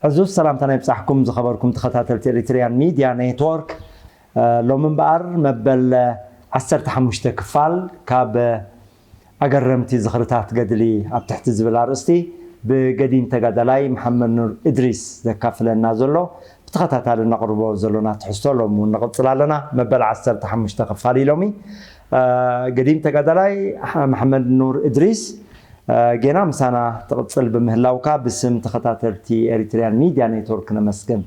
ዕዙዝ ሰላምታና ይብጻሕኩም ዝኸበርኩም ተኸታተልቲ ኤሪትሪያን ሚድያ ኔትወርክ። እ፣ ሎሚ እምበኣር መበል ዓሰርተ ሓሙሽተ ክፋል ካብ ኣገረምቲ ዝኽርታት ገድሊ ኣብ ትሕቲ ዝብል ኣርእስቲ ብገዲም ተጋዳላይ መሓመድ ኑር እድሪስ ዘካፍለና ዘሎ ብተኸታታሊ ነቕርቦ ዘሎና ትሕዝቶ ሎም እውን ንቕጽል ኣለና። መበል ዓሰርተ ሓሙሽተ ክፋል እዩ ሎሚ። እ፣ ገዲም ተጋዳላይ መሓመድ ኑር እድሪስ፣ እ፣ ጌና ምሳና ትቕጽል ብምህላውካ ብስም ተኸታተልቲ ኤሪትሪያን ሚድያ ኔትወርክ ነመስግን።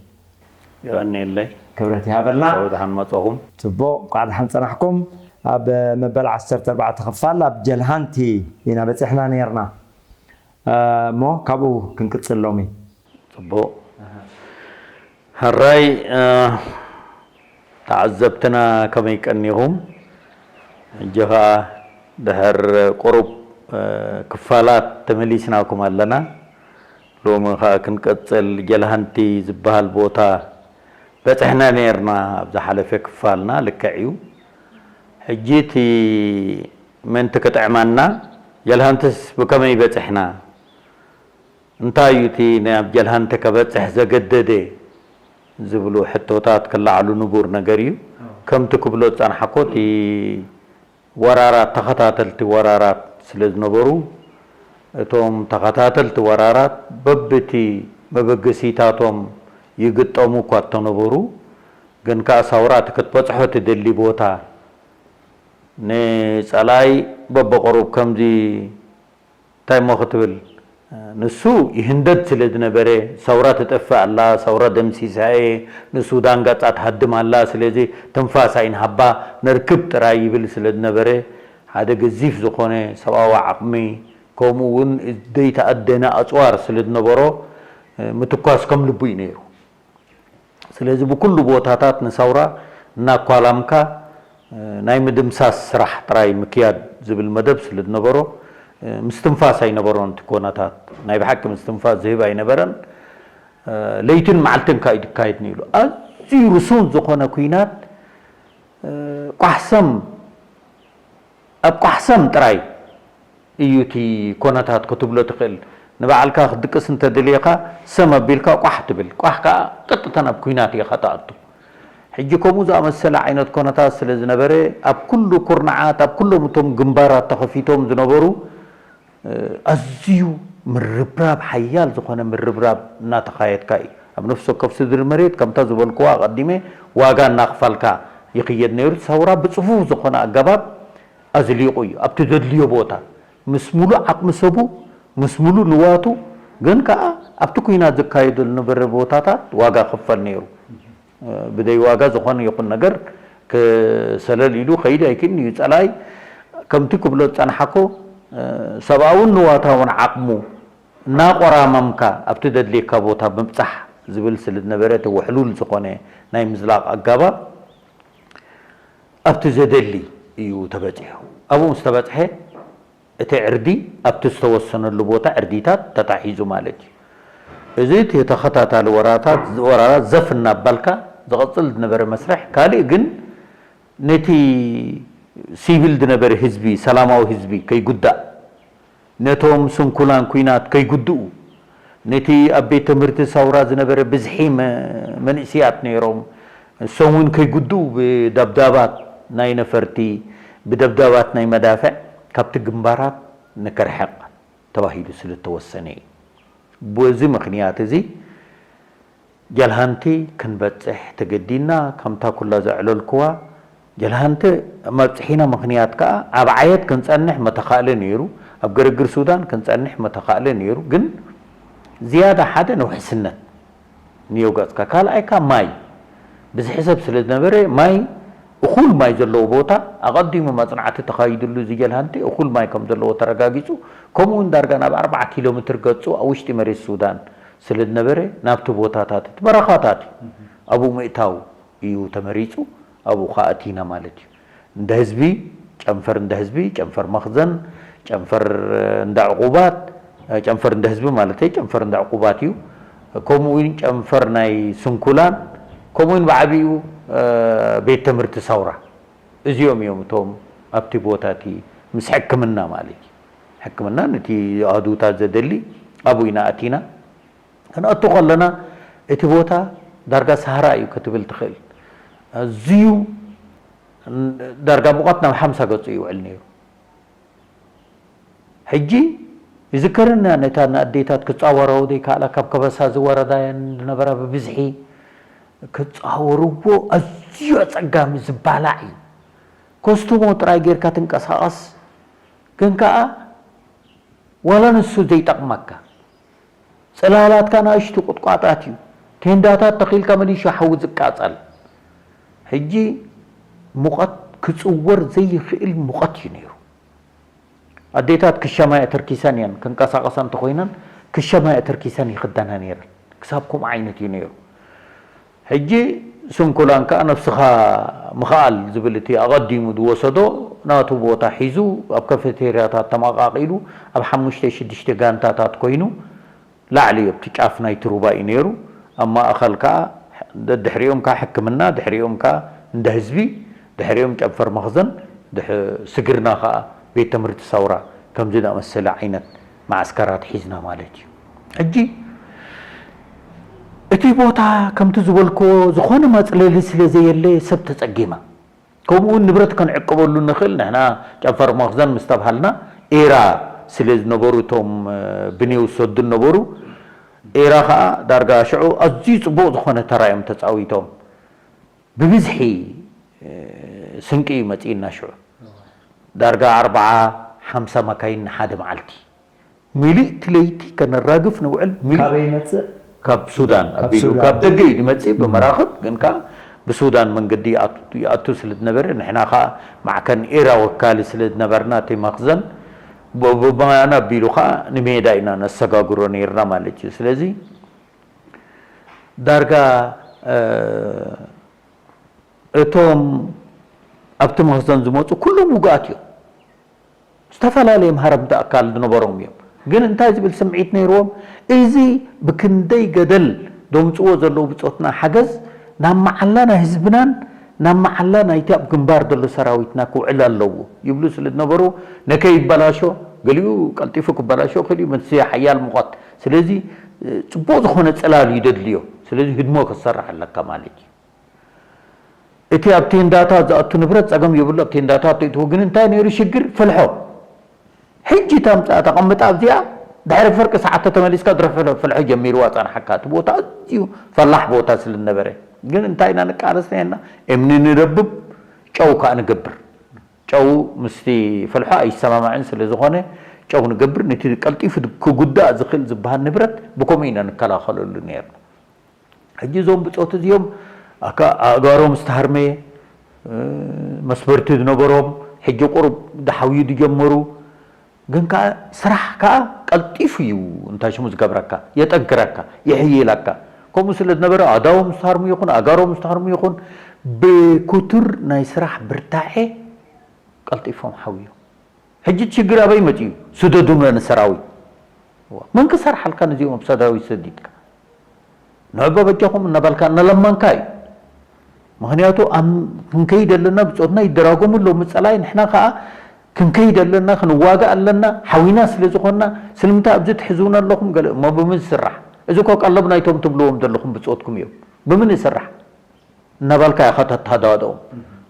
የቐንየለይ። ክብረት ይሃበልና። ደሓን መጻኹም። ጽቡቕ፣ እንቋዕ ደሓን ጸናሕኩም። ኣብ መበል ዓሰርተ ኣርባዕተ ክፋል ኣብ ጀልሃንቲ ኢና በጺሕና ነይርና። እ፣ እሞ ካብኡ ክንቅጽል ሎሚ። ጽቡቕ። ሕራይ፣ እ፣ ተዓዘብትና ከመይ ቀኒኹም? ሕጂ ኸኣ ድሕር ቁሩብ፣ እ፣ ክፋላት ተመሊስናኩም ኣለና። ሎሚ ኸኣ ክንቀጽል ጀልሃንቲ ዝበሃል ቦታ በጽሕና ነይርና ኣብ ዝሓለፈ ክፋልና፣ ልክዕ እዩ። ሕጂ እቲ ምእንቲ ክጥዕመና ጀልሃንትስ ብኸመይ በጺሕና? እንታይ እዩ እቲ ናብ ጀልሃንተ ከበጽሕ ዘገደደ ዝብሉ ሕቶታት ክለዓሉ ንቡር ነገር እዩ። ከምቲ ክብሎ ዝጸናሕኮ እቲ ወራራት ተኸታተልቲ ወራራት ስለ ዝነበሩ እቶም ተኸታተልቲ ወራራት በብቲ መበገሲታቶም ይግጠሙ እኳ እተነበሩ ግን ከኣ ሳውራ እቲ ክትበጽሖ ትደሊ ቦታ ንጸላይ በብቕሩብ ከምዚ እንታይ እሞ ክትብል ንሱ ይህንደድ ስለ ዝነበረ ሰውራ ትጠፍእ ኣላ ሰውራ ደምሲሳ እየ ንሱዳን ገጻ ትሃድም ኣላ ስለዚ ትንፋስ ኣይንሃባ ነርክብ ጥራይ ይብል ስለ ዝነበረ ሓደ ገዚፍ ዝኾነ ሰብኣዊ ዓቕሚ ከምኡ እውን ዘይተኣደነ ኣጽዋር ስለ ዝነበሮ ምትኳስ ከም ልቡ እዩ ነይሩ። ስለዚ ብኩሉ ቦታታት ንሳውራ እናኳላምካ ናይ ምድምሳስ ስራሕ ጥራይ ምክያድ ዝብል መደብ ስለ ዝነበሮ ምስትንፋስ ኣይነበሮን እቲ ኮነታት ናይ ብሓቂ ምስትንፋስ ዝህብ ኣይነበረን። ለይትን መዓልትን ካዩ ዝካየድ ነይሩ ኣዝዩ ርሱን ዝኾነ ኩናት ቋሕሰም ኣብ ቋሕሰም ጥራይ እዩ እቲ ኮነታት ክትብሎ ትኽእል። ንባዕልካ ክትድቅስ እንተደልየኻ ሰም ኣቢልካ ቋሕ ትብል። ቋሕ ከኣ ቀጥታ ናብ ኲናት ኢኻ ትኣቱ። ሕጂ ከምኡ ዝኣመሰለ ዓይነት ኮነታት ስለ ዝነበረ ኣብ ኩሉ ኩርናዓት ኣብ ኩሎም እቶም ግንባራት ተኸፊቶም ዝነበሩ ኣዝዩ ምርብራብ ሓያል ዝኾነ ምርብራብ እናተኻየድካ እዩ። ኣብ ነፍሲ ወከፍ ስድሪ መሬት ከምታ ዝበልክዋ ኣቐዲመ ዋጋ እናኽፋልካ ይኽየድ ነይሩ። ሰውራ ብፅፉፍ ዝኾነ ኣገባብ ኣዝሊቑ እዩ ኣብቲ ዘድልዮ ቦታ ምስ ሙሉእ ዓቕሚ ሰቡ ምስ ሙሉእ ንዋቱ ግን ከዓ ኣብቲ ኩናት ዝካየደሉ ዝነበረ ቦታታት ዋጋ ክፈል ነይሩ። ብደይ ዋጋ ዝኾነ ይኹን ነገር ክሰለል ኢሉ ከይድ ኣይክእልን እዩ። ፀላኢ ከምቲ ክብሎ ዝፀናሓኮ ሰብኣውን ንዋታውን ዓቕሙ እናቆራመምካ ኣብቲ ዘድልየካ ቦታ ምብፃሕ ዝብል ስለ ዝነበረ እቲ ውሕሉል ዝኾነ ናይ ምዝላቕ ኣጋባብ ኣብቲ ዘደሊ እዩ ተበፂሑ። ኣብኡ ምስ ተበፅሐ እቲ ዕርዲ ኣብቲ ዝተወሰነሉ ቦታ ዕርዲታት ተታሒዙ ማለት እዩ። እዚ እቲ ተኸታታሊ ወራታት ወራራት ዘፍ እናባልካ ዝቐፅል ዝነበረ መስርሕ ካልእ ግን ነቲ ሲቪል ዝነበረ ህዝቢ ሰላማዊ ህዝቢ ከይጉዳእ ነቶም ስንኩላን ኲናት ከይጉድኡ ነቲ ኣብ ቤት ትምህርቲ ሳውራ ዝነበረ ብዝሒ መንእስያት ነይሮም እሶም እውን ከይጉድኡ ብደብዳባት ናይ ነፈርቲ ብደብዳባት ናይ መዳፍዕ ካብቲ ግንባራት ንክርሕቕ ተባሂሉ ስለ ዝተወሰነ እዩ። በዚ ምኽንያት እዚ ጀልሃንቲ ክንበፅሕ ተገዲና። ከምታ ኩላ ዘዕለልክዋ ጀልሃንቲ መብፅሒና ምኽንያት ከዓ ኣብ ዓየት ክንፀንሕ መተኻእለ ነይሩ፣ ኣብ ግርግር ሱዳን ክንፀንሕ መተኻእለ ነይሩ። ግን ዝያዳ ሓደ ንውሕስነት ንየውጋፅካ ካልኣይካ ማይ ብዝሒ ሰብ ስለ ዝነበረ ማይ እኹል ማይ ዘለዎ ቦታ ኣቐዲሙ መፅናዕቲ ተኻይድሉ እዚ ጀልሃንቲ እኹል ማይ ከም ዘለዎ ተረጋጊፁ። ከምኡ እውን ዳርጋ ናብ ኣርባዓ ኪሎ ሜትር ገፁ ኣብ ውሽጢ መሬት ሱዳን ስለ ዝነበረ ናብቲ ቦታታት እቲ በረኻታት እዩ ኣብኡ ምእታው እዩ ተመሪፁ። ኣብኡ ከዓ ኣቲና ማለት እዩ። እንደ ህዝቢ ጨንፈር እንደ ህዝቢ ጨንፈር መኽዘን ጨንፈር እንዳ ዕቑባት ጨንፈር እንደ ህዝቢ ማለት ጨንፈር እንዳ ዕቑባት እዩ። ከምኡ እውን ጨንፈር ናይ ስንኩላን ከምኡ እውን ብዓቢኡ ቤት ትምህርቲ ሰውራ እዚኦም እዮም እቶም ኣብቲ ቦታ እቲ ምስ ሕክምና ማለት እዩ ሕክምና ነቲ ኣህዱታት ዘደሊ ኣብኡ ኢና ኣቲና። ክንኣቱ ከለና እቲ ቦታ ዳርጋ ሰሃራ እዩ ክትብል ትኽእል። ኣዝዩ ዳርጋ ሙቐት ናብ ሓምሳ ገጹ ይውዕል ነይሩ። ሕጂ ይዝከረና ነታ ንኣዴታት ክጻወራኦ ዘይከኣላ ካብ ከበሳ ዝወረዳ እየን ዝነበራ ብብዝሒ ክጻወርዎ ኣዝዩ ኣጸጋሚ ዝባላዕ እዩ። ኮስቱሞ ጥራይ ጌርካ ትንቀሳቐስ ግን ከኣ ዋላ ንሱ ዘይጠቕመካ ጽላላትካ ንኣሽቱ ቁጥቋጣት እዩ። ቴንዳታት ተኺልካ መሊሹ ሓዊ ዝቃጸል። ሕጂ ሙቐት ክጽወር ዘይኽእል ሙቐት እዩ ነይሩ። ኣዴታት ክሸማ እየን ተርኪሰን እየን ክንቀሳቐሳ እንተኾይነን ክሸማ እየን ተርኪሰን ይኽደና ነይረን። ክሳብ ከምኡ ዓይነት እዩ ነይሩ። ሕጂ ስንኩላን ከኣ ነብስኻ ምኽኣል ዝብል እቲ ኣቐዲሙ ዝወሰዶ ናቱ ቦታ ሒዙ ኣብ ካፌቴርያታት ተመቓቒሉ ኣብ ሓሙሽተ ሽዱሽተ ጋንታታት ኮይኑ ላዕሊ ኣብቲ ጫፍ ናይቲ ሩባ እዩ ነይሩ። ኣብ ማእኸል ከኣ ደድሕሪኦም ከኣ ሕክምና፣ ድሕሪኦም ከኣ እንደ ህዝቢ፣ ድሕሪኦም ጨንፈር መኽዘን፣ ድሕ-፣ ስግርና ከኣ ቤት ትምህርቲ ሰውራ ከምዚ ዝኣመሰለ ዓይነት መዓስከራት ሒዝና ማለት እዩ። ሕጂ እቲ ቦታ ከምቲ ዝበልክዎ ዝኾነ መጽለሊ ስለ ዘየለ ሰብ ተጸጊማ። ከምኡ እውን ንብረት ከንዕቅበሉ ንኽእል ንሕና ጨንፈር መኽዘን ምስ ተባሃልና ኤራ ስለ ዝነበሩ እቶም እ፣ ብኔው ዝሰዱ ነበሩ። ኤራ ከዓ ዳርጋ ሽዑ ኣዝዩ ጽቡቕ ዝኾነ ተራ እዮም ተጻዊቶም። ብብዝሒ እ፣ ስንቂ እዩ መጺእና ሽዑ። ዳርጋ ኣርብዓ ሓምሳ መካይን ንሓደ መዓልቲ። ሚሊእቲ ለይቲ ከነራግፍ ንውዕል። ሚሊእ ካበይ ይመጽእ? ካብ ሱዳን ካብ ኣቢሉ ሱዳን። ካብ ደገ እዩ ዝመጽእ ብመራኽብ ግን ከዓ ብሱዳን መንገዲ ይኣቱ- ይኣቱ ስለ ዝነበረ ንሕና ከዓ ማዕከን ኤራ ወካሊ ስለ ዝነበርና እቲ መኽዘን ብ- ብማያና ኣቢሉ ከዓ ንሜዳ ኢና ነሰጋግሮ ነይርና ማለት እዩ። ስለዚ ዳርጋ እ፣ እቶም ኣብቲ መኽዘን ዝመፁ ኩሎም ውጉኣት እዮም። ዝተፈላለየ መሃረምቲ ኣካል ዝነበሮም እዮም። ግን እንታይ ዝብል ስምዒት ነይርዎም? እዚ ብክንደይ ገደል ዘምፅዎ ዘለዉ ብፆትና ሓገዝ ናብ መዓላ ናይ ህዝብናን ናብ መዓላ ናይቲ ኣብ ግንባር ዘሎ ሰራዊትና ክውዕል ኣለዎ ይብሉ ስለ ዝነበሩ ነከይበላሾ ገሊኡ ቀልጢፉ ክበላሾ ክእል እዩ። ምስ ሓያል ሙቐት ስለዚ ፅቡቕ ዝኾነ ፅላል እዩ ደድልዮ። ስለዚ ህድሞ ክትሰርሕ ኣለካ ማለት እዩ። እቲ ኣብ ቴንዳታት ዝኣቱ ንብረት ጸገም የብሉ ኣብ ቴንዳታት ተእትዎ ግን እንታይ ነይሩ ሽግር ፍልሖ። ሕጂ ታምጻ ተቐምጣ ኣብዚኣ ድሕሪ ፍርቂ ሰዓት ተመሊስካ ድሮ ፍልሖ ጀሚርዋ ጸንሓካ እቲ ቦታ ኣዝዩ ፈላሕ ቦታ ስለ ዝነበረ ግን እንታይ ኢና ንቃለስ ነና እምኒ ንደብብ ጨው ከኣ ንገብር ጨው ምስቲ ፍልሖ ኣይሰማማዕን ስለ ዝኾነ ጨው ንገብር ነቲ ቀልጢፉ ክጉዳእ ዝኽእል ዝበሃል ንብረት ብከምኡ ኢና ንከላኸለሉ ነርና። ሕጂ እዞም ብጾት እዚኦም ኣካ ኣእጋሮም ዝተሃርመየ መስበርቲ ዝነበሮም ሕጂ ቁሩብ ዝሓውዩ ዝጀመሩ ግን ከዓ ስራሕ ከዓ ቀልጢፉ እዩ እንታይ ሽሙ ዝገብረካ የጠንክረካ ይሕይለካ ከምኡ ስለ ዝነበረ ኣእዳዎም ዝተሃርሙ ይኹን ኣእጋሮም ዝተሃርሙ ይኹን ብክቱር ናይ ስራሕ ብርታዐ ቀልጢፎም ሓውዮም ሕጂ እቲ ሽግር ኣበይ መጺኡ? ስደዱና ንሰራዊት። እዋ፣ መን ክሰርሓልካ ነዚኦም ኣብ ሰራዊት ሰዲድካ? ንዕቦ በጃኹም እናበልካ እናለመንካ እዩ። ምኽንያቱ ኣብ ክንከይድ ኣለና ብጾትና ይደራጎሙ ኣለዉ ምጸላይ ንሕና ከኣ ክንከይድ ኣለና ክንዋጋእ ኣለና ሓዊና ስለ ዝኾንና ስለምንታይ ኣብዚ ትሕዙና ኣለኹም ገለ እሞ ብምን ዝስራሕ እዚ እኮ ቀለብ ናይቶም ትብልዎም ዘለኹም ብጾትኩም እዮም ብምን ይስራሕ እናበልካ ኢኻ ተተሃዳድኦም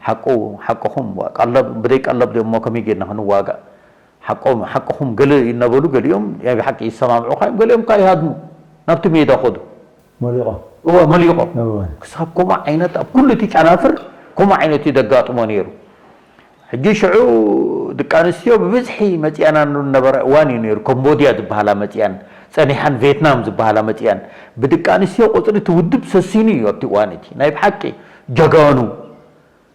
ሓቁ ሓቅኹም ቀለብ ብደይ ቀለብ ዶ እሞ ከመይ ጌርና ክንዋጋእ ሓቆም ሓቅኹም ገለ እናበሉ ገሊኦም ናይ ብሓቂ ይሰማምዑኻ እዮም ገሊኦም ከዓ ይሃድሙ ናብቲ ሜዳ ኸዱ መሊቖም እወ መሊቖም እወ ክሳብ ከምኡ ዓይነት ኣብ ኩሉ እቲ ጨናፍር ከምኡ ዓይነት እዩ ዘጋጥሞ ነይሩ ሕጂ ሽዑ ደቂ ኣንስትዮ ብብዝሒ መፅኣናሉ ዝነበረ እዋን እዩ ነይሩ ኮምቦድያ ዝበሃላ መፅኣን ፀኒሓን ቬትናም ዝበሃላ መፅኣን ብደቂ ኣንስትዮ ቁፅሪ እቲ ውድብ ሰሲኑ እዩ ኣብቲ እዋን እቲ ናይ ብሓቂ ጀጋኑ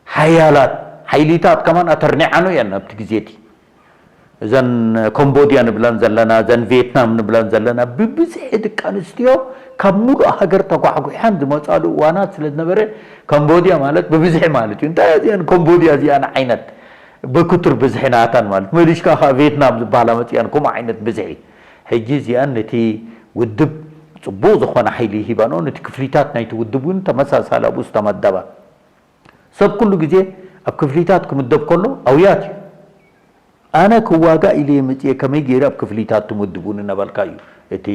ሓያላት ሓይሊታት ከማን ኣተርኒዓኑ እየን ኣብቲ ግዜ እቲ እዘን ኮምቦድያ ንብለን ዘለና እዘን ቬትናም ንብለን ዘለና ብብዝሒ ደቂ ኣንስትዮ ካብ ሙሉእ ሃገር ተጓሕጒሓን ዝመፃሉ እዋናት ስለ ዝነበረ ኮምቦድያ ማለት ብብዝሒ ማለት እዩ እንታይ እዚአን ኮምቦድያ እዚኣን ዓይነት ብክቱር ብዝሒ ናታን ማለት መሊሽካ ከዓ ቬትናም ዝበሃላ መፅኣን ከምኡ ዓይነት ብዝሒ ሕጂ እዚኣን ነቲ ውድብ ፅቡቅ ዝኾነ ሓይሊ ሂባኖ ነቲ ክፍሊታት ናይቲ ውድብ እውን ተመሳሳሊ ኣብኡ ዝተመደባ ሰብ ኩሉ ግዜ ኣብ ክፍሊታት ክምደብ ከሎ ኣውያት እዩ ኣነ ክዋጋእ ኢለ እየ መፅየ፣ ከመይ ገይረ ኣብ ክፍሊታት ትምድቡኒ እናበልካ እዩ እቲ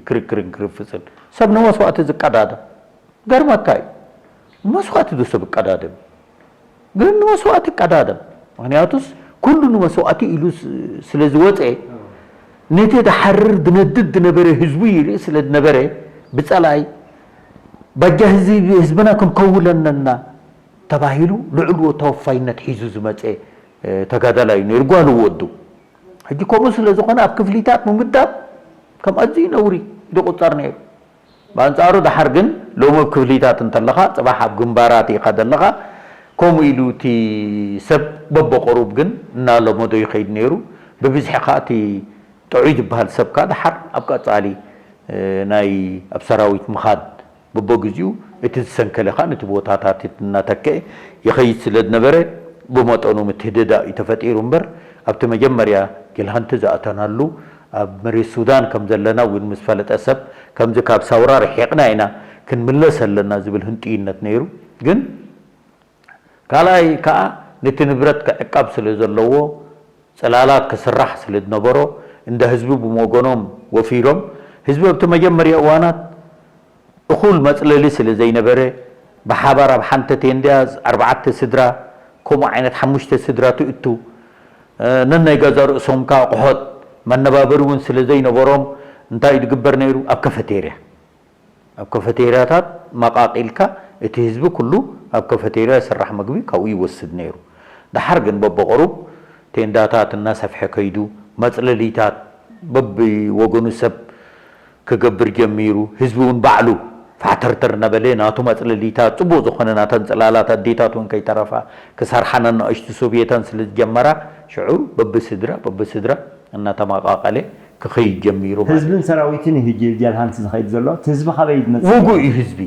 ክርክርን ክርፍፅን። ሰብ ንመስዋእቲ ዝቀዳደም። ገርመካ እዩ። ንመስዋእቲ ዶ ሰብ ይቀዳደም? ግን ንመስዋእቲ ይቀዳደም። ምክንያቱስ ኩሉ ንመስዋእቲ ኢሉ ስ-፣ ስለ ዝወፀ፣ ነቲ ድሓርር ድነድድ ዝነበረ ህዝቡ ይርኢ ስለ ዝነበረ፣ ብፀላኢ ባጃ ህዝቢ፣ ህዝብና ክንከውለነና ተባሂሉ ልዑል ተወፋይነት ሒዙ ዝመፀ፣ እ፣ ተጋዳላይ እዩ ነይሩ፣ ጓል ወዱ። ሕጂ ከምኡ ስለ ዝኾነ ኣብ ክፍሊታት ምምዳብ ከም ኣዝዩ ነውሪ ዝቑጸር ነይሩ። ብኣንጻሩ ደሓር ግን ሎሚ ኣብ ክፍሊታት እንተለኻ፣ ጽባሕ ኣብ ግንባራት ኢኻ ዘለኻ፣ ከምኡ ኢሉ እቲ ሰብ በበቑሩብ ግን እናለመዶ ይኸይድ ነይሩ። ብብዝሒ ከኣ እቲ ጥዑይ ዝበሃል ሰብ ከኣ ደሓር ኣብ ቀጻሊ፣ እ፣ ናይ ኣብ ሰራዊት ምኻድ በበግዚኡ እቲ ዝሰንከለ ከኣ ነቲ ቦታታት እናተክአ ይኸይድ ስለ ዝነበረ፣ ብመጠኑ ምትህድዳእ እዩ ተፈጢሩ እምበር፣ ኣብቲ መጀመርያ ጀልሃንቲ ዝኣተናሉ፣ ኣብ መሬት ሱዳን ከም ዘለና እውን ምስ ፈለጠ ሰብ፣ ከምዚ ካብ ሳውራ ርሒቕና ኢና ክንምለስ ኣለና ዝብል ህንጥይነት ነይሩ። ግን ካልኣይ ከኣ ነቲ ንብረት ክዕቀብ ስለ ዘለዎ፣ ጽላላት ክስራሕ ስለ ዝነበሮ፣ እንዳ ህዝቢ ብወገኖም ወፊሮም፣ ህዝቢ ኣብቲ መጀመርያ እዋናት እኹል መጽለሊ ስለ ዘይነበረ፣ ብሓባር ኣብ ሓንቲ ቴንዳ ኣርባዕተ ስድራ፣ ከምኡ ዓይነት ሓሙሽተ ስድራ ትእቱ፣ እ፣ ነናይ ገዛ ርእሶም ከኣ ኣቑሑት መነባበሪ እውን ስለ ዘይነበሮም፣ እንታይ እዩ ዝግበር ነይሩ? ኣብ ካፈቴርያ፣ ኣብ ካፈቴርያታት መቓቒልካ፣ እቲ ህዝቢ ኩሉ ኣብ ካፈቴርያ ዝስራሕ መግቢ ካብኡ ይወስድ ነይሩ። ደሓር ግን በብቕሩብ ቴንዳታት እናሰፍሐ ከይዱ፣ መጽለሊታት በብወገኑ ሰብ ክገብር ጀሚሩ። ህዝቢ እውን ባዕሉ ፋሕተርተር እናበለ ናቱ መጽለሊታት፣ ጽቡቕ ዝኾነ ናተን ጽላላት ኣዴታት እውን ከይተረፋ ክሰርሓ፣ ንኣሽቱ ሶብየታን ስለ ዝጀመራ፣ ሽዑ በብስድራ በብስድራ እናተመቓቐለ ክኸይድ ጀሚሩ ማለት እዩ። ህዝብን ሰራዊትን እዩ ሕጂ ጀልሃንስ ዝኸይድ ዘሎ። እቲ ህዝቢ ካበይ ዝመጽእ? ውጉእ እዩ ህዝቢ።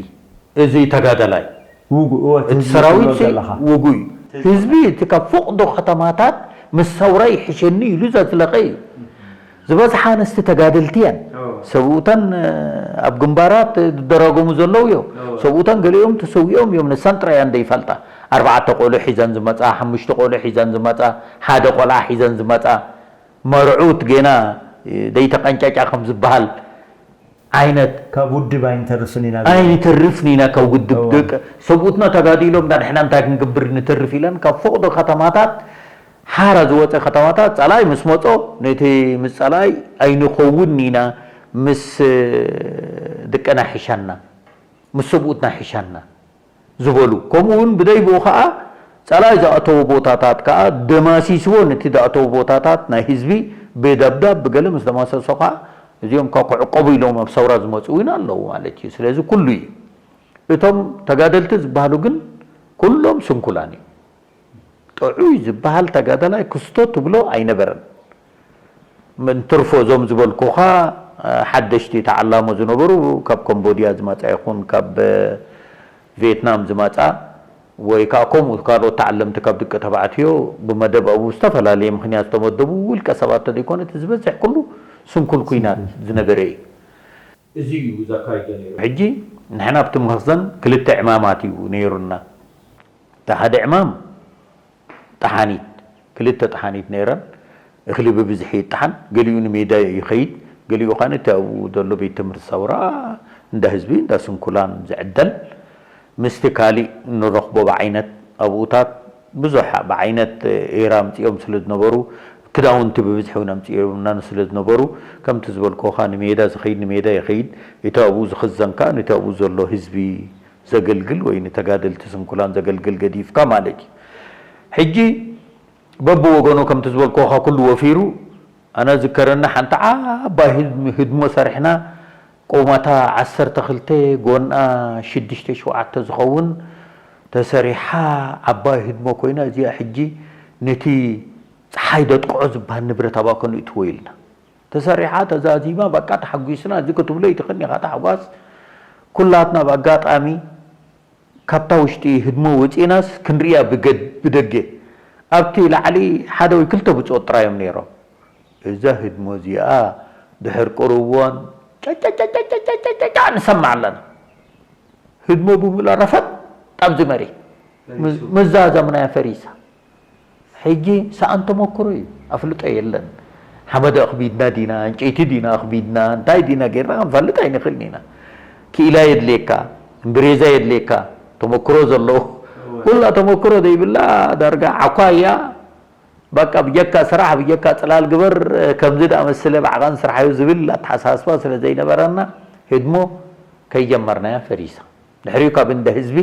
እዚ ተጋዳላይ። ውጉእ፣ እወ፣ እቲ ህዝቢ ሰራዊት ትብሎ ዘለኻ። ውጉእ እዩ። ህዝቢ እቲ ካብ ፎቕዶ ከተማታት ምስ ሰውራ ይሕሸኒ ኢሉ ዘዝለቐ እዩ። ዝበዝሓ ኣንስቲ ተጋደልቲ እየን። እወ። ሰብኡተን፣ እ፣ ኣብ ግንባራት ዝደረገሙ ዘለዉ እዮም። እወ። ሰብኡተን ገሊኦም ተሰዊኦም እዮም፣ ንሰን ጥራይ እየን ዘይፈልጣ። ኣርባዕተ ቆልዑ ሒዘን ዝመጻ፣ ሓሙሽተ ቆልዑ ሒዘን ዝመጻ፣ ሓደ ቆልዓ ሒዘን ዝመጻ፣ መርዑት ጌና፣ እ፣ ዘይተቐንጨጫ ከም ዝበሃል ዓይነት ካብ ውድብ ኣይንተርፍን ኢና ዝብል። ኣይንተርፍን ኢና ካብ ውድብ። እወ። ደቂ ሰብኡትና ተጋዲሎም፣ ንሕና እንታይ ክንገብር ንተርፍ ኢለን ካብ ፎቕዶ ከተማታት፣ ሓራ ዝወፀ ከተማታት፣ ጸላኢ ምስ መጾ ነቲ ምስ ጸላኢ ኣይንኸውን ኢና፣ ምስ፣ እ፣ ደቅና ሒሻና፣ ምስ ሰብኡትና ሒሻና ዝበሉ፣ ከምኡ እውን ብደይብኡ ከኣ ጸላኢ ዝኣተዎ ቦታታት ከኣ ደማሲስዎ፣ ነቲ ዝኣተዎ ቦታታት ናይ ህዝቢ ብደብዳብ ብገለ ምስ ደማሰሶ ከኣ፣ እዚኦም ከኣ ክዕቀቡ ኢሎም ኣብ ሰውራ ዝመጹ እውን ኣለዉ ማለት እዩ። ስለዚ ኩሉ እዩ። እቶም ተጋደልቲ ዝበሃሉ ግን ኩሎም ስንኩላን እዮም። ጥዑይ ዝበሃል ተጋዳላይ ክስቶ ትብሎ ኣይነበረን። እንትርፎ እዞም ዝበልኩኻ፣ እ፣ ሓደሽቲ ተዓላሞ ዝነበሩ፣ ካብ ኮምቦድያ ዝመጻ ይኹን ካብ፣ እ፣ ቪየትናም ዝመጻ፣ ወይ ከኣ ከምኡ ካልኦት ተዓለምቲ ካብ ደቂ ተባዕትዮ ብመደብ ኣብኡ ዝተፈላለየ ምኽንያት ዝተመደቡ ውልቀ ሰባት ተዘይኮነ፣ እቲ ዝበዝሕ ኩሉ ስንኩል ኲናት ዝነበረ እዩ። እዚ እዩ ዘካይዶ ነይሩ። ሕጂ ንሕና ኣብቲ መኽዘን ክልተ ዕማማት እዩ ነይሩና። እቲ ሓደ ዕማም ጠሓኒት፣ ክልተ ጠሓኒት ነይረን። እኽሊ ብብዝሒ ይጠሓን፣ ገሊኡ ንሜዳ ይኸይድ፣ ገሊኡ ኸኣ ነቲ ኣብኡ ዘሎ ቤት ትምህርቲ ሰውራ፣ እንዳ ህዝቢ፣ እንዳ ስንኩላን ዝዕደል፣ ምስቲ ካሊእ ንረኽቦ ብዓይነት ኣብኡታት ብዙሕ ብዓይነት ኤራ ኣምጺኦም ስለ ዝነበሩ፣ ክዳውንቲ ብብዝሒ እውን ኣምጺኦምና ስለ ዝነበሩ፣ ከምቲ ዝበልኩኻ ንሜዳ ዝኸይድ ንሜዳ ይኸይድ፣ እቲ ኣብኡ ዝኽዘን ከኣ ነቲ ኣብኡ ዘሎ ህዝቢ ዘገልግል ወይ ንተጋደልቲ ስንኩላን ዘገልግል ገዲፍካ ማለት እዩ። ሕጂ በብወገኑ ከምቲ ዝበልኩኻ ኩሉ ወፊሩ፣ ኣነ ዝከረኒ ሓንቲ ዓባይ ህድም-፣ ህድሞ ሰሪሕና፣ ቁመታ ዓሰርተ ክልተ፣ ጎንኣ ሽዱሽተ ሸውዓተ ዝኸውን ተሰሪሓ ዓባይ ህድሞ ኮይና፣ እዚኣ ሕጂ ነቲ ጸሓይ ደጥቅዖ ዝበሃል ንብረት ኣብኣ ከነእትዎ ኢልና። ተሰሪሓ፣ ተዛዚማ፣ በቃ ተሓጒስና፣ እዚ ክትብሎ ኣይትኽእልን ኢኻ፣ ታሕጓስ። ኩላትና ብኣጋጣሚ ካብታ ውሽጢ ህድሞ ወጺእናስ ክንርእያ ብገድ-፣ ብደገ። ኣብቲ ላዕሊ ሓደ ወይ ክልተ ብጾት ጥራይ እዮም ነይሮም። እዛ ህድሞ እዚኣ ድሕር ቁሩብ እዋን ጨጨጨጨጨጨጨጨ ንሰምዕ ኣለና። ህድሞ ብምሉኣ ረፈጥ ኣብዚ መሬት። ፈሪሱ። ምስ-፣ ምስ ዛዘምናያ ፈሪሳ። ሕጂ ሰኣን ተመክሮ እዩ፣ ኣፍልጦ የለን። ሓመድ ኣኽቢድና ዲና፣ ዕንጨይቲ ዲና ኣኽቢድና፣ እንታይ ዲና ጌርና ክንፈልጥ ኣይንኽእልን ኢና። ክኢላ የድልየካ፣ እምብሬዛ የድልየካ፣ ተመክሮ ዘለዎ። ኩላ ተመክሮ ዘይብላ ዳርጋ ዓኳ እያ። በቃ ብጀካ ስራሕ፣ ብጀካ ጽላል ግበር፣ ከምዚ ደኣ መስለ ብዓቐን ስራሕ እዩ ዝብል ኣተሓሳስባ ስለ ዘይነበረና ህድሞ ከይጀመርናያ ፈሪሳ። ድሕሪኡ ካብ እንደ ህዝቢ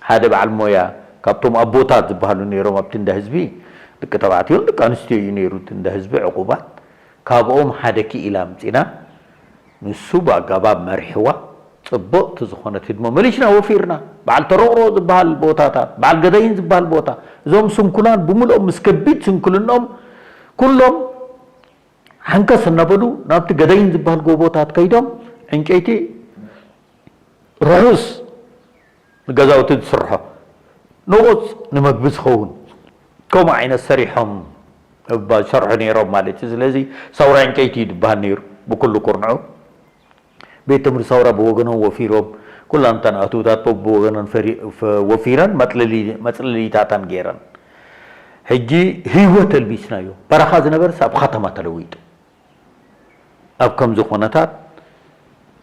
ሓደ በዓል ሞያ ካብቶም ኣቦታት ዝበሃሉ ነይሮም ኣብቲ እንደ ህዝቢ፣ ደቂ ተባዕትዮን ደቂ ኣንስትዮ እዩ ነይሩ እቲ እንደ ህዝቢ ዕቑባት። ካብኦም ሓደ ክኢላ ኣምጺና፣ ንሱ ብኣገባብ መሪሕዋ፣ ጽብቕቲ ዝኾነት ህድሞ መሊሽና ወፊርና። በዓል ተሮቕሮ ዝበሃል ቦታታት፣ በዓል ገደይን ዝበሃል ቦታ፣ እዞም ስንኩላን ብምልኦም ምስ ከቢድ ስንኩልንኦም ኩሎም ሓንከስ እናበሉ ናብቲ ገደይን ዝበሃል ጎቦታት ከይዶም ዕንጨይቲ ርሑስ ንገዛውቲ ዝስርሖ ንቑጽ ንመግቢ ዝኸውን ከምኡ ዓይነት ሰሪሖም እባ ዝሰርሑ ነይሮም ማለት እዩ። ስለዚ ሰውራ ዕንጨይቲ እዩ ዝበሃል ነይሩ ብኩሉ ኩርንዑ። ቤት ትምህርቲ ሰውራ ብወገኖም ወፊሮም፣ ኩላን እተን ኣእትውታት ብወገነን ፈሪ- ፈ- ወፊረን መጽለሊ- መጽለሊታተን ገይረን። ሕጂ ህይወት ተልቢስናዮ። በረኻ ዝነበርስ ኣብ ኸተማ ተለዊጡ። ኣብ ከምዚ ኩነታት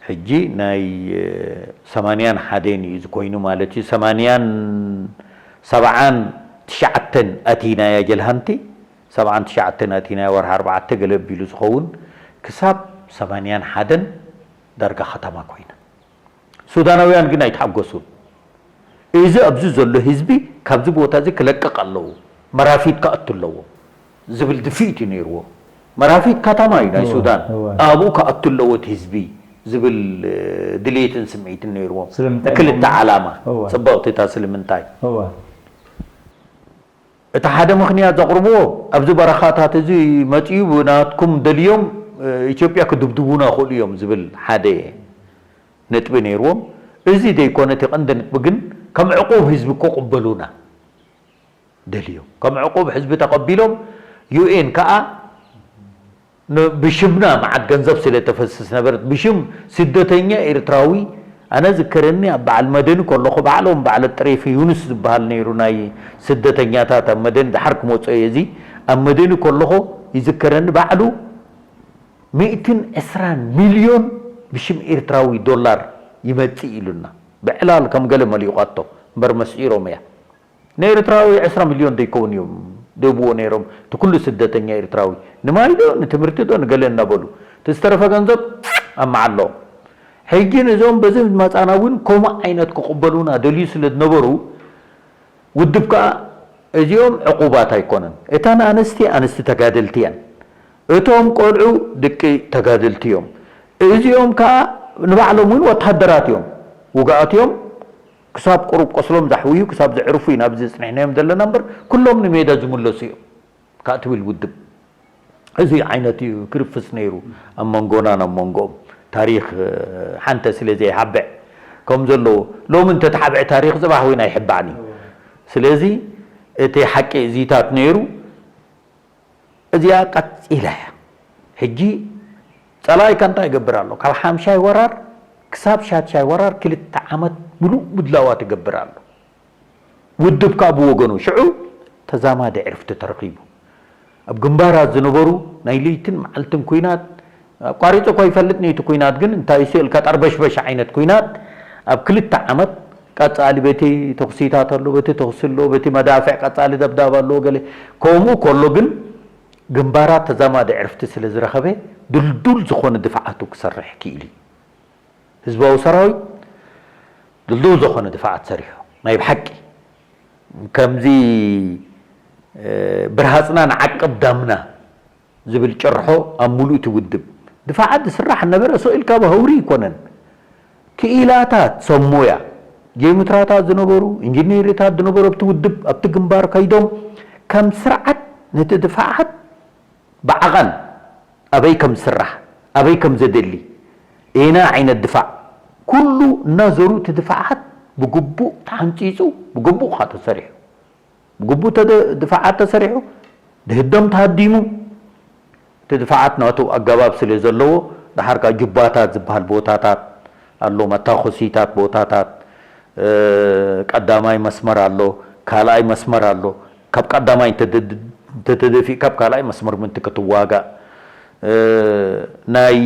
ሕጂ ናይ ሰማንያን ሓደን እዩ እዚ ኮይኑ ማለት እዩ። ሰማንያን ሰብዓን ትሽዓተን ኣቲናያ ጀልሃንቲ፣ ሰብዓን ትሽዓተን ኣቲናያ ወርሒ ኣርባዕተ ገለ ኣቢሉ ዝኸውን ክሳብ ሰማንያን ሓደን ዳርጋ ከተማ ኮይና። ሱዳናውያን ግን ኣይተሓጎሱን። እዚ ኣብዚ ዘሎ ህዝቢ ካብዚ ቦታ እዚ ክለቅቕ ኣለዎ፣ መራፊት ክኣቱ ኣለዎ ዝብል ድፍኢት እዩ ነይርዎ። መራፊት ከተማ እዩ ናይ እወ፣ ሱዳን፣ እወ። ኣብኡ ክኣቱ ኣለዎ እቲ ህዝቢ ዝብል እ፣ ድሌትን ስምዒትን ነይርዎም። ስለምንታይ ንክልተ ነይርዎም? ዓላማ እወ። ጽብቕቲ እታ ስለምንታይ? እወ። እቲ ሓደ ምኽንያት ዘቕርብዎ ኣብዚ በረኻታት እዚ መጺኡ ብናትኩም ደልዮም እ፣ ኢትዮጵያ ክድብድቡና ይኽእሉ እዮም ዝብል ሓደ ነጥቢ ነይርዎም። እዚ ዘይኮነ እቲ ቀንዲ ነጥቢ ግን ከም ዕቑብ ህዝቢ ክቕበሉና ደልዮም። ከም ዕቑብ ህዝቢ ተቐቢሎም ዩ ኤን ከኣ ን- ብሽምና መዓት ገንዘብ ስለ ተፈስስ ነበረት ብሽም ስደተኛ ኤርትራዊ ኣነ ዝከረኒ ኣብ በዓል መደኒ ከለኹ ባዕሎም በዓል ጥሬፍ ዩኑስ ዝበሃል ነይሩ ናይ ስደተኛታት ኣብ መደኒ ድሓር ክመጾ እየ እዚ ኣብ መደኒ ከለኹ ይዝከረኒ ባዕሉ ሚእትን ዕስራን ሚልዮን ብሽም ኤርትራዊ ዶላር ይመጽእ ኢሉና ብዕላል ከም ገለ መሊቋቶ እምበር መስዒሮም እያ ንኤርትራዊ ዕስራ ሚልዮን ዘይከውን እዮም ደብዎ ነይሮም እቲ ኩሉ ስደተኛ ኤርትራዊ ንማይ ዶ ንትምህርቲ ዶ ንገለ እናበሉ እቲ ዝተረፈ ገንዘብ ኣብ መዓሎም ሕጂ ነዞም በዚ መጻና እውን ከምኡ ዓይነት ክቕበሉና ደልዩ ስለ ዝነበሩ ውድብ ከኣ እዚኦም ዕቑባት ኣይኮነን። እተን ኣንስቲ ኣንስቲ ተጋደልቲ እየን። እቶም ቆልዑ ድቂ ተጋደልቲ እዮም። እዚኦም ከኣ ንባዕሎም እውን ወተሃደራት እዮም። ውጉኣት እዮም። ክሳብ ቁሩብ ቆስሎም ዛሕውዩ ክሳብ ዘዕርፉ ኢና ኣብዚ ዝጽንሕናዮም ዘለና እምበር ኩሎም ንሜዳ ዝምለሱ እዮም። ካብ ትብል ውድብ እዚ ዓይነት እዩ ክርፍስ ነይሩ ኣብ መንጎናን ኣብ መንጎኦም ታሪኽ ሓንተ ስለ ዘይሓብዕ ከም ዘለዎ ሎሚ እንተተሓብዐ ታሪኽ ፅባሕ እውን ኣይሕባዕን እዩ ስለዚ እቲ ሓቂ እዚታት ነይሩ እዚኣ ቀፂላ እያ ሕጂ ፀላኢካ እንታይ ይገብር ኣሎ ካብ ሓምሻይ ወራር ክሳብ ሻድሻይ ወራር ክልተ ዓመት ምሉእ ምድላዋት ይገብር ኣሎ ውድብ ከኣ ብወገኑ ሽዑ ተዛማዲ ዕርፍቲ ተረኺቡ ኣብ ግንባራት ዝነበሩ ናይ ለይትን መዓልትን ኲናት ኣቋሪፁ እኳ ይፈልጥ ነቲ ኲናት ግን እንታይ ስእልካ ጠርበሽበሽ ዓይነት ኲናት ኣብ ክልተ ዓመት ቀፃሊ በቲ ተኹሲታት ኣሎ በቲ ተኹሲ ኣሎ በቲ መዳፍዕ ቀፃሊ ደብዳብ ኣለዎ ገለ ከምኡ ከሎ ግን ግንባራት ተዛማዲ ዕርፍቲ ስለ ዝረኸበ ድልዱል ዝኾነ ድፍዓቱ ክሰርሕ ክኢል እዩ ህዝባዊ ሰራዊት ድልዱል ዝኾነ ድፋዓት ሰሪሑ ናይ ብሓቂ ከምዚ ብርሃፅና ንዓቅብ ዳምና ዝብል ጭርሖ ኣብ ሙሉእ እቲ ውድብ ድፋዓት ዝስራሕ ነበረ ስቕ ኢልካ ብሀውሪ ይኮነን ክኢላታት ሰብ ሞያ ጄምትራታት ዝነበሩ ኢንጂኒርታት ዝነበሩ ኣብቲ ውድብ ኣብቲ ግንባር ከይዶም ከም ስርዓት ነቲ ድፋዓት ብዓቐን ኣበይ ከም ዝስራሕ፣ ኣበይ ከም ዘደሊ፣ ኤና ዓይነት ድፋዕ፣ ኩሉ እናዘሩ እቲ ድፋዓት ብግቡእ ተሓንፂፁ፣ ብግቡእ ከዓ ተሰሪሑ። ብግቡእ ድፋዓት ተሰሪሑ፣ ድህደም ተሃዲሙ፣ እቲ ድፋዓት ናቱ ኣገባብ ስለ ዘለዎ፣ ደሓር ከዓ ጁባታት ዝበሃል ቦታታት ኣሎ፣ መታኮሲታት ቦታታት፣ ቀዳማይ መስመር ኣሎ፣ ካልኣይ መስመር ኣሎ። ካብ ቀዳማይ እንተተደፊእካ ኣብ ካልኣይ መስመር ምእንቲ ክትዋጋእ፣ ናይ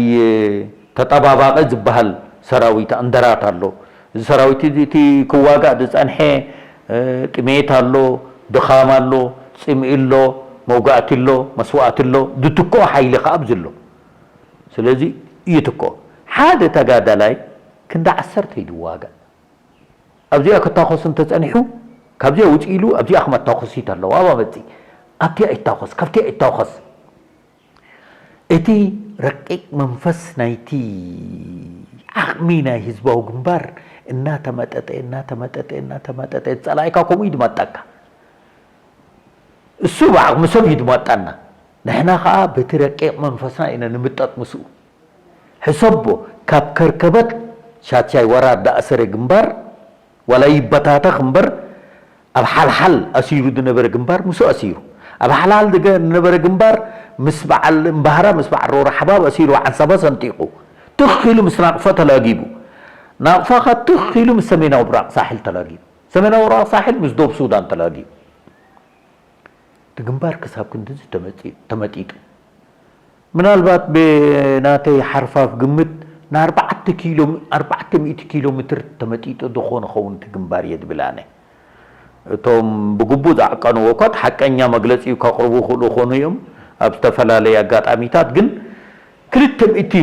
ተጠባባቒ ዝበሃል ሰራዊት ኣንደራት ኣሎ። እዚ ሰራዊት እዚ እቲ ክዋጋእ ዝጸንሐ ጥሜት ኣሎ፣ ድኻም ኣሎ፣ ጽምኢ ኣሎ፣ መውጋእቲ ኣሎ፣ መስዋእቲ ኣሎ፣ ዝትክኦ ሓይሊ ከኣ ኣብዚ ኣሎ። ስለዚ ይትክኦ። ሓደ ተጋዳላይ ክንዲ ዓሰርተ እዩ ዝዋጋእ። ኣብዚኣ ክታኾስ እንተጸኒሑ፣ ካብዚኣ ውጽእ ኢሉ ኣብዚኣ ክመታኾስ እዩ ተለዎ። ኣብኣ መጺእ ኣብቲኣ ይታኾስ፣ ካብቲኣ ይታኾስ። እቲ ረቂቕ መንፈስ ናይቲ ዓቕሚ ናይ ህዝባዊ ግንባር እናተመጠጠ፣ እናተመጠጠ፣ እናተመጠጠ፣ ጸላኢካ ከምኡ እዩ ዝመጠካ። እሱ ብዓቕሚ ሰብ እዩ ዝመጠና። ንሕና ኸኣ በቲ ረቂቕ መንፈስና ኢና ንምጠጥ ምስኡ። ሕሰቦ፣ ካብ ከርከበት ሻቻይ ወራር ዝኣሰረ ግንባር፣ ዋላ ይበታተኽ እምበር፣ ኣብ ሓልሓል ኣሲሩ ዝነበረ ግንባር ምስኡ ኣሲሩ። ኣብ ሓልሓል ዝገ-፣ ዝነበረ ግንባር ምስ በዓል እምባህራ፣ ምስ በዓል ሮራ ሓባብ ኣሲሩ ዓንሰባ ሰንጢቑ። ትኽ ኢሉ ምስ ናቕፋ ተላጊቡ። ናቕፋ ኸኣ ትኽ ኢሉ ምስ ሰሜናዊ ብራቕ ሳሕል ተላጊቡ። ሰሜናዊ ብራቕ ሳሕል ምስ ዶብ ሱዳን ተላጊቡ። እቲ ግንባር ክሳብ ክንድዚ ተመጺ-፣ ተመጢጡ። ምናልባት ብናተይ ሓርፋፍ ግምት ንኣርባዕተ ኪሎ፣ ኣርባዕተ ሚእቲ ኪሎ ሜትር ተመጢጡ ዝኾነ ኸውን እቲ ግንባር እየ ዝብል ኣነ። እቶም ብግቡእ ዝዓቀንዎ እኳ እቲ ሓቀኛ መግለጺ ከቕርቡ ይኽእሉ ይኾኑ እዮም ኣብ ዝተፈላለየ ኣጋጣሚታት፣ ግን ክልተ ሚእቲ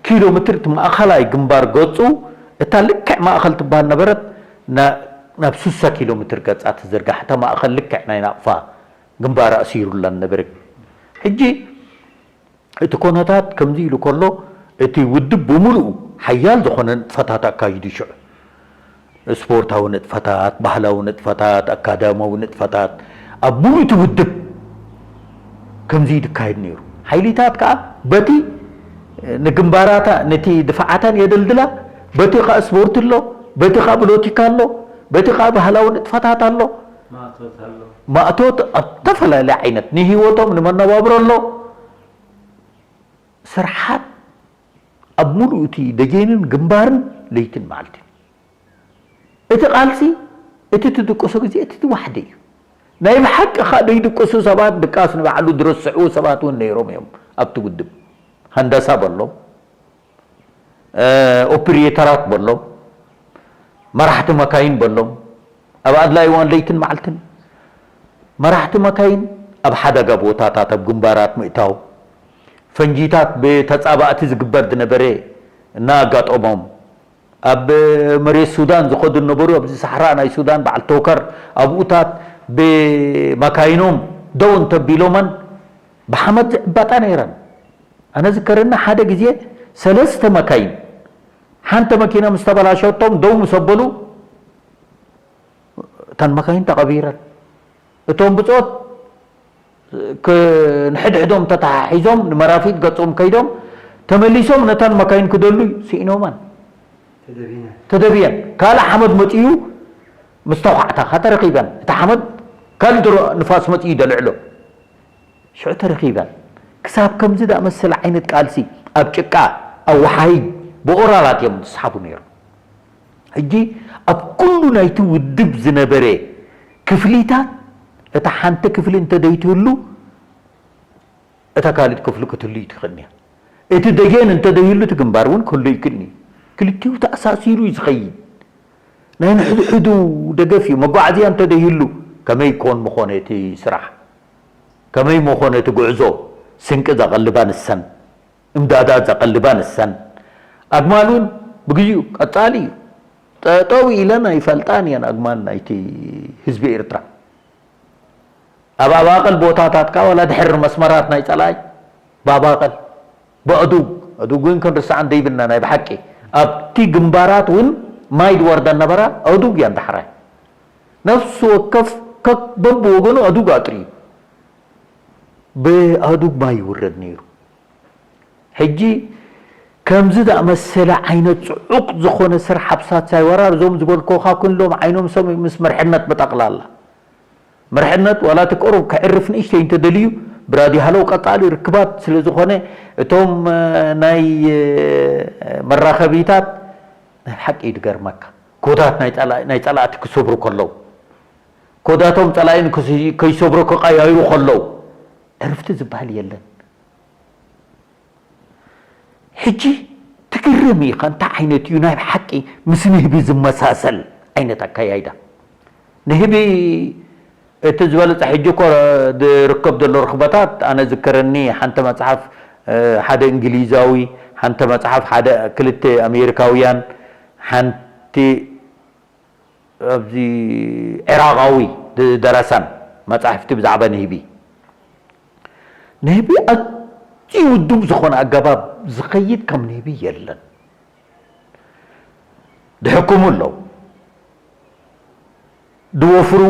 ኪሎ ሜትር እቲ ማእኸላይ ግንባር ገጹ፣ እታ ልክዕ ማእኸል ትበሃል ነበረት፣ ና-፣ ናብ ስሳ ኪሎ ሜትር ገጻ ትዝርጋሕ፣ እታ ማእኸል ልክዕ ናይ ናቕፋ ግንባር ኣእሲሩላ ነበረ። ሕጂ እቲ ኮነታት ከምዚ ኢሉ ከሎ፣ እቲ ውድብ ብምሉኡ ሓያል ዝኾነ ንጥፈታት ኣካይዱ ሽዑ። ስፖርታዊ ንጥፈታት፣ ባህላዊ ንጥፈታት፣ ኣካዳሚያዊ ንጥፈታት፣ ኣብ ምሉእ እቲ ውድብ ከምዚ እዩ ዝካየድ ነይሩ። ሓይሊታት ከኣ በቲ ንግንባራታ፣ ነቲ ድፋዓታን የደልድላ፣ በቲ ከኣ ስፖርት ኣሎ፣ በቲ ከኣ ብሎቲካ ኣሎ፣ በቲ ከኣ ባህላዊ ንጥፈታት ኣሎ። ማእቶት ኣሎ። ማእቶት ኣብ ዝተፈላለየ ዓይነት ንህይወቶም ንመነባብሮ ኣሎ። ስርሓት ኣብ ሙሉእ እቲ ደጀንን ግንባርን ለይትን መዓልትን። እቲ ቃልሲ፣ እቲ ትድቅሶ ግዜ፣ እቲ ዝዋሕደ እዩ። ናይ ብሓቂ ኸኣ ዘይድቅሱ ሰባት፣ ድቃስ ንባዕሉ ዝረስዕዎ ሰባት እውን ነይሮም እዮም ኣብቲ ውድብ። ሃንዳሳ በሎም፣ እ፣ ኦፕሬተራት በሎም፣ መራሕቲ መካይን በሎም፣ ኣብ ኣድላይ እዋን ለይትን መዓልትን መራሕቲ መካይን ኣብ ሓደጋ ቦታታት፣ ኣብ ግንባራት ምእታው፣ ፈንጂታት ብተጻባእቲ ዝግበር ዝነበረ እናኣጋጠሞም፣ ኣብ መሬት ሱዳን ዝኸዱ ዝነበሩ፣ ኣብዚ ሳሕራ ናይ ሱዳን በዓል ቶከር ኣብኡታት ብመካይኖም ደው እንተቢሎመን ብሓመድ ዝዕበጣ ነይረን። ኣነ ዝከረኒ ሓደ ግዜ ሰለስተ መካይን፣ ሓንቲ መኪና ምስ ተበላሸቶም ደው ምስ ኣበሉ፣ እተን መካይን ተቐቢረን። እቶም ብጾት ክ-፣ ንሕድሕዶም ተተሓሒዞም ንመራፊት ገጾም ከይዶም፣ ተመሊሶም ነተን መካይን ክደሉ ስኢኖመን። ተደብየን። ተደብየን። ካልእ ሓመድ መጺኡ ምስ ተዃዕታ ተረኺበን። እቲ ሓመድ ካልእ ድሮ ንፋስ መጺኡ ደልዕሎ። ሽዑ ተረኺበን። ክሳብ ከምዚ ዝኣመሰለ ዓይነት ቃልሲ ኣብ ጭቃ፣ ኣብ ወሓይድ፣ ብኦራላት እዮም ዝስሓቡ ነይሮም። ሕጂ ኣብ ኩሉ ናይቲ ውድብ ዝነበረ ክፍሊታት እታ ሓንቲ ክፍሊ እንተደይትህሉ እታ ካልእ ክፍሊ ክትህሉ ይትኽእል እያ። እቲ ደጀን እንተደይህሉ እቲ ግንባር እውን ክህሉ ይክእል እዩ። ክልቲኡ ተኣሳሲሩ እዩ ዝኸይድ። ናይ ንሕድሕዱ ደገፍ እዩ። መጓዓዝያ እንተደይህሉ ከመይ ኮን ምኾነ እቲ ስራሕ? ከመይ ምኾነ እቲ ጉዕዞ? ስንቂ ዘቐልባ ንሰን፣ እምዳዳት ዘቐልባ ንሰን። ኣግማል እውን ብግዚኡ ቀጻሊ እዩ። ጠጠው ኢለን ኣይፈልጣን እየን ኣግማል ናይቲ ህዝቢ ኤርትራ። ኣብ ኣባቕል ቦታታት ከኣ ዋላ ድሕሪ መስመራት ናይ ጸላኢ ብኣባቕል ብኣዱግ፣ ኣዱግ እውን ክንርስዓን ዘይብልና ናይ ብሓቂ ኣብቲ ግንባራት እውን ማይ ዝወርደን ነበራ ኣዱግ እያ ንዳሕራይ። ነፍሲ ወከፍ ከክ-፣ በብወገኑ ኣዱግ ኣጥርዩ ብኣዱግ ማይ ይውረድ ነይሩ። ሕጂ ከምዚ ዝኣመሰለ ዓይነት ጽዑቕ ዝኾነ ስራሕ ኣብ ሳልሳይ ወራር እዞም ዝበልኩኻ ኩሎም ዓይኖም ሰም ምስ መርሕነት ብጠቕላላ። መርሕነት ዋላ እቲ ቁሩብ ከዕርፍ ንእሽተይ እንተደልዩ ብራድዮ ሃለው ቀጻሊ ርክባት ስለ ዝኾነ እቶም፣ እ፣ ናይ፣ እ፣ መራኸቢታት ናይ ሓቂ እዩ ዝገርመካ። ኮዳት ናይ ጸላ-፣ ናይ ጸላእቲ ክሰብሩ ከለዉ ኮዳቶም ጸላኢ ንክስ-፣ ከይሰብሮ ክቐያይሩ ከለዉ ዕርፍቲ ዝበሃል የለን። ሕጂ ትግርም ኢኻ፣ እንታይ ዓይነት እዩ ናይ ብሓቂ ምስ ንህቢ ዝመሳሰል ዓይነት ኣካያይዳ? ንህቢ እቲ ዝበለጸ ሕጂ እኮ ዝርከብ ዘሎ ርኽበታት፣ ኣነ ዝከረኒ ሓንቲ መጽሓፍ፣ እ፣ ሓደ እንግሊዛዊ፣ ሓንቲ መጽሓፍ ሓደ ክልተ ኣሜሪካውያን፣ ሓንቲ ኣብዚ ዕራቓዊ ዝደረሳን መጻሕፍቲ ብዛዕባ ንህቢ። ንህቢ ኣዝዩ ውዱብ ዝኾነ ኣገባብ ዝኸይድ ከም ንህቢ የለን። ድሕክሙ ኣለዉ። ድወፍሩ